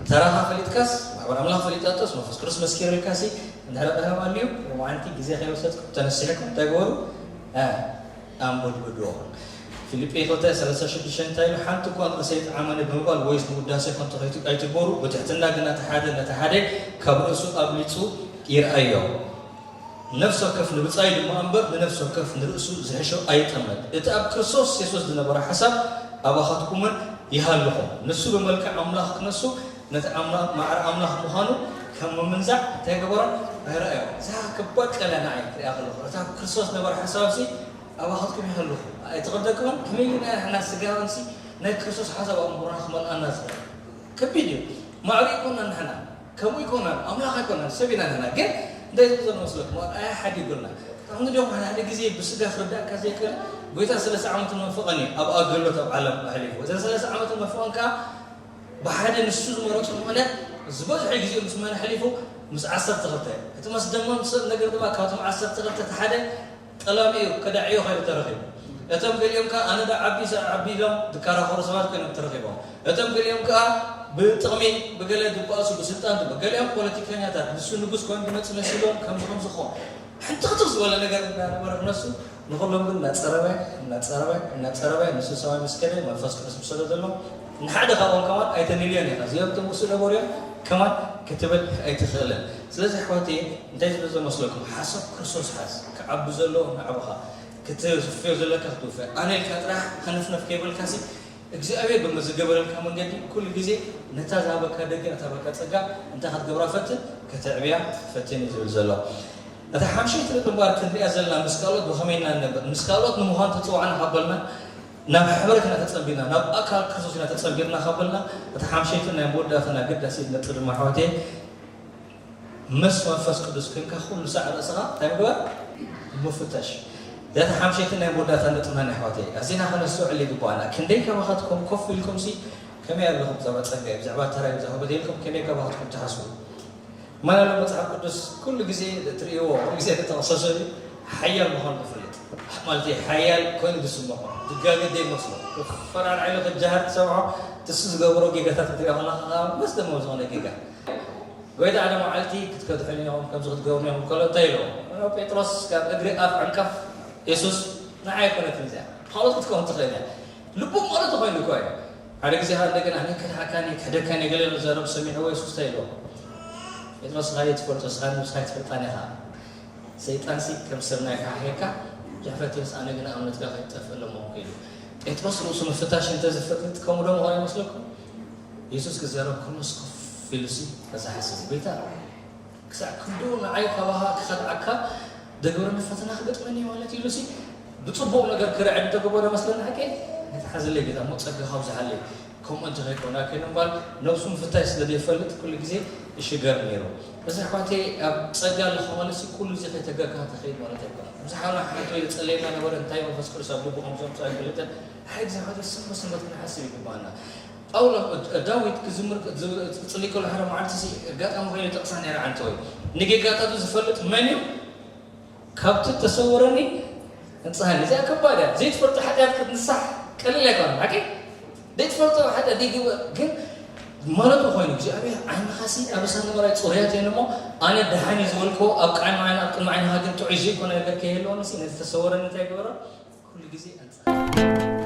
ተራኻ ፈሊጥካስ ማሕበር ኣምላኽ ፈሊጣቶስ መንፈስ ቅዱስ መስኪርልካሲ እንድሕር ቀደም ኣልዩ ሎማዓንቲ ግዜ ከይወሰድኩም ተነሲሕኩም እንታይ ግበሩ እ፣ ኣንበድብዶ። ፊልጲ ክልተ ሰላሳ ሽዱሽተ እንታይ ኢሉ? ሓንቲ እኳ ንርእሰይ ጠዓመኒ ብምባል ወይስ ንውዳሴ ከንቱ ከይት- ኣይትግበሩ፣ ብትሕትና ግና እቲ ሓደ ነቲ ሓደ ካብ ርእሱ ኣብሊጹ ይርኣዮ። ነፍሲ ወከፍ ንብጻዩ ድማ እምበር ንነፍሲ ወከፍ ንርእሱ ዝሕሾ ኣይጠመት። እቲ ኣብ ክርስቶስ የሱስ ዝነበረ ሓሳብ ኣባኻትኩምን ይሃልኹም። ንሱ ብመልክዕ ኣምላኽ ክነሱ ነቲ ኣምላኽ ማዕረ ኣምላኽ ምዃኑ ከም ምምንዛዕ እንታይ ገበሮም ኣይረኣዮም። እዛ ከባድ ቃል እያ ንዓይ ክሪኣ ከለኹ። እቲ ኣብ ክርስቶስ ዝነበረ ሓሳብ ሲ ኣባኻትኩም ይሃልኹ ኣይትቕደቅምን ከመይ ኢልና ንሕና ስጋውያን ሲ ናይ ክርስቶስ ሓሳብ ኣእምሮና ክመልኣና ዝኽእል ከቢድ እዩ። ማዕረ ይኮና ንሕና ከምኡ ይኮና ኣምላኽ ኣይኮና ሰብ ኢና ንሕና ግን እንታይ ዝብሎ መስለኩም ኣርኣያ ሓዲጉልና ንሕና ዲኹም ሓደ ሓደ ግዜ ብስጋ ክርዳእካ ዘይክእል ጎይታ ሰለስተ ዓመት መፈቐን እዩ ኣብ ኣገልግሎት ኣብ ዓለም ኣሕሊፉ እዘን ሰለስተ ዓመት መፈቐን ከዓ ብሓደ ንሱ ዝመረፁ ምኽንያት ዝበዝሐ ግዜኡ ምስ መን ኣሕሊፉ ምስ ዓሰርተ ክልተ እቲ መስደመም ሰብ ነገር ድማ ካብቶም ዓሰርተ ክልተ እቲ ሓደ ጠላሚኡ ከዳዕዮ ከይዱ ተረኺቡ። እቶም ገሊኦም ከኣ ኣነ ዶ ዓቢ ሰብ ዓቢ ኢሎም ዝከራኸሩ ሰባት ኮይኖም ተረኺቦም። እቶም ገሊኦም ከኣ ብጥቕሚ ብገለ ዝበኣሱ ብስልጣን ድማ ገሊኦም ፖለቲከኛታት ንሱ ንጉስ ኮይኑ ዝመጽእ መሲልዎም ከምዚ ከምዚ ክኾን ሕንትኽትኽ ዝበለ ነገር እናነበረ ክነሱ ንኹሎም ግን እናጸረበ እናጸረበ እናጸረበ ንሱ ሰማይ ምስ ከደ መንፈስ ቅዱስ ምስ ሰደደሎም ንሓደ ካብኦም ከማን ኣይተልልዮን ኢኻ እዚኦም እቶም ክሱ ነበሩ እዮም ከማን ክትብል ኣይትኽእልን። ስለዚ ኣሕዋተየ እንታይ ዝብል ዘሎ መስለኩም ሓሳብ ክርስቶስ ሓዝ ክዓቢ ዘለዎ ናዕብኻ ክትፍዮ ዘለካ ክትውፈ ኣነ ኢልካ ጥራሕ ሃነፍነፍ ከይበልካሲ እግዚኣብሔር ብምዝገበረልካ መንገዲ ኩሉ ግዜ ነታ ዝሃበካ ደገ ነታ በካ ጸጋ እንታይ ክትገብራ ፈትን ከተዕብያ ፈትን እዩ ዝብል ዘሎ። እታ ሓምሸይቲ ነጥቢ እምበኣር ክንሪኣ ዘለና ምስ ካልኦት ብኸመይ ኢና ንነብር ምስ ካልኦት ንምዃን ተጽዋዕና ካብ በልና ናብ ሕብረት ኢና ተጸንቢርና ናብ ኣካል ክርስቶስ ኢና ተጸንቢርና ካብ በልና እታ ሓምሸይትን ናይ መወዳእታን ኣገዳሲት ነጥቢ ድማ ኣሕዋተይ ምስ መንፈስ ቅዱስ ኮንካ ኩሉ ሳዕ ርእስኻ እንታይ ምግባር ምፍተሽ። እዚኣታ ሓምሸይትን ናይ መወዳእታ ነጥብና ናይ ኣሕዋተይ ኣዚና ከነስተውዕል ይግባኣና። ክንደይ ካባኻትኩም ኮፍ ኢልኩምሲ ከመይ ኣለኹም ብዛዕባ ጸጋይ ብዛዕባ ተራይ ብዛዕባ በደልኩም ከመይ ካባኻትኩም ትሓስቡ? መን ኣሎ መጽሓፍ ቅዱስ ኩሉ ግዜ እትርእይዎ ኩሉ ግዜ እተጠቕሰሱ ሓያል ምዃኑ ዝፈልጥ ማለት እዩ። ሓያል ኮይኑ ዝስምዖ ዝጋገ ዘይመስሎ ክፈራርዓሉ ከጃሃር ትሰምዖ ትሱ ዝገብሮ ጌጋታት ክትሪኦ ከለኻ ከዓ መስደመም ዝኾነ ጌጋ ጎይታ ሓደ መዓልቲ ክትከድሑኒ ኢኹም ከምዚ ክትገብሩኒ ኢኹም ከሎ እንታይ ኢልዎ? ጴጥሮስ ካብ እግሪ ኣፍ ዕንቀፍ የሱስ ንዓይ ኣይኮነትን እዚኣ ካልኦት ክትከውን ትኽእል እያ። ልቡ ማለት ኮይኑ እኮ እዩ። ሓደ ግዜ ከዓ እንደገና ኣነ ክድሓካኒ ክሕደካኒ ገለ ዝዛረብ ሰሚዕዎ የሱስ እንታይ ኢልዎ? ጴጥሮስ ንስኻ ትፈልጦ ንስኻ ንብስኻ ኣይትፈልጣን ኢኻ። ሰይጣንሲ ከም ሰብ ናይ ካሕየካ ብዙሕ ፈትየስ ኣነ ግና እምነትካ ከይትጠፍእ ኣለሞኹ ኢሉ። ጴጥሮስ ርእሱ ምፍታሽ እንተዝፈጥጥ ከምኡ ዶ ምኾነ ይመስለኩም? የሱስ ክዛረብ ከሎስ ኮፍ ኢሉሲ በዛ ሓሳብ ጎይታ ክሳዕ ክንዱ ንዓይ ካባኻ ክኸድዓካ ደገብረኒ ፈተና ክገጥመኒ ማለት ኢሉሲ ብጽቡቕ ነገር ክርዕድ እንተገበረ መስለኒ ሓቂ ነቲ ሓዘለይ ጌታ እሞ ጸጋ ካብዝሓለይ ከምኡ እንተ ከይኮና ከይንባል ነብሱ ምፍታይ ስለ ዘይፈልጥ ኩሉ ግዜ ይሽገር ነይሩ። በዚ ኣሕዋተይ ኣብ ጸጋ ኣለኹ ማለትሲ ኩሉ ግዜ ከይተገርካ ትኸይድ ማለት ኣይኮነን። ኣብዚ ሓውና ሓንቲ ወይ ዝጸለየና ነበረ እንታይ መንፈስ ቅዱስ ኣብ ልቡ ከም ዘምጽኦ ኣይፈልጥን። ሓደ ግዜ ሓደ ስምበት ስምበት ክንሓስብ ይግባና። ጳውሎ ዳዊት ክዝምር ክጽሊ ከሎ ሓደ መዓልቲ ሲ ኣጋጣሚ ኮይኑ ጠቕሳ ነይራ ዓንተ ወይ ንጌጋታቱ ዝፈልጥ መን እዩ? ካብቲ ተሰወረኒ እንጽሃኒ። እዚኣ ከባድ እያ። ዘይትፈልጦ ሓጢኣት ክትንሳሕ ቀሊል ኣይኮነን። ሓቂ ዘይትፈልጦ ሓጢኣት ይግበ ግን ማለቱ ኮይኑ እግዚኣብሔር ዓይንኻሲ ኣብ እሳት ነበራይ ጽሩያት እየን እሞ ኣነ ደሓን እዩ ዝበልኮ ኣብ ቃልሚ ዓይን ኣብ ቅድሚ ዓይንኻ ግን ጥዑይ ዘይኮነ ነገር ከይህልወንሲ ነቲ ተሰወረኒ እንታይ ገበሮ? ኩሉ ግዜ ኣንጻ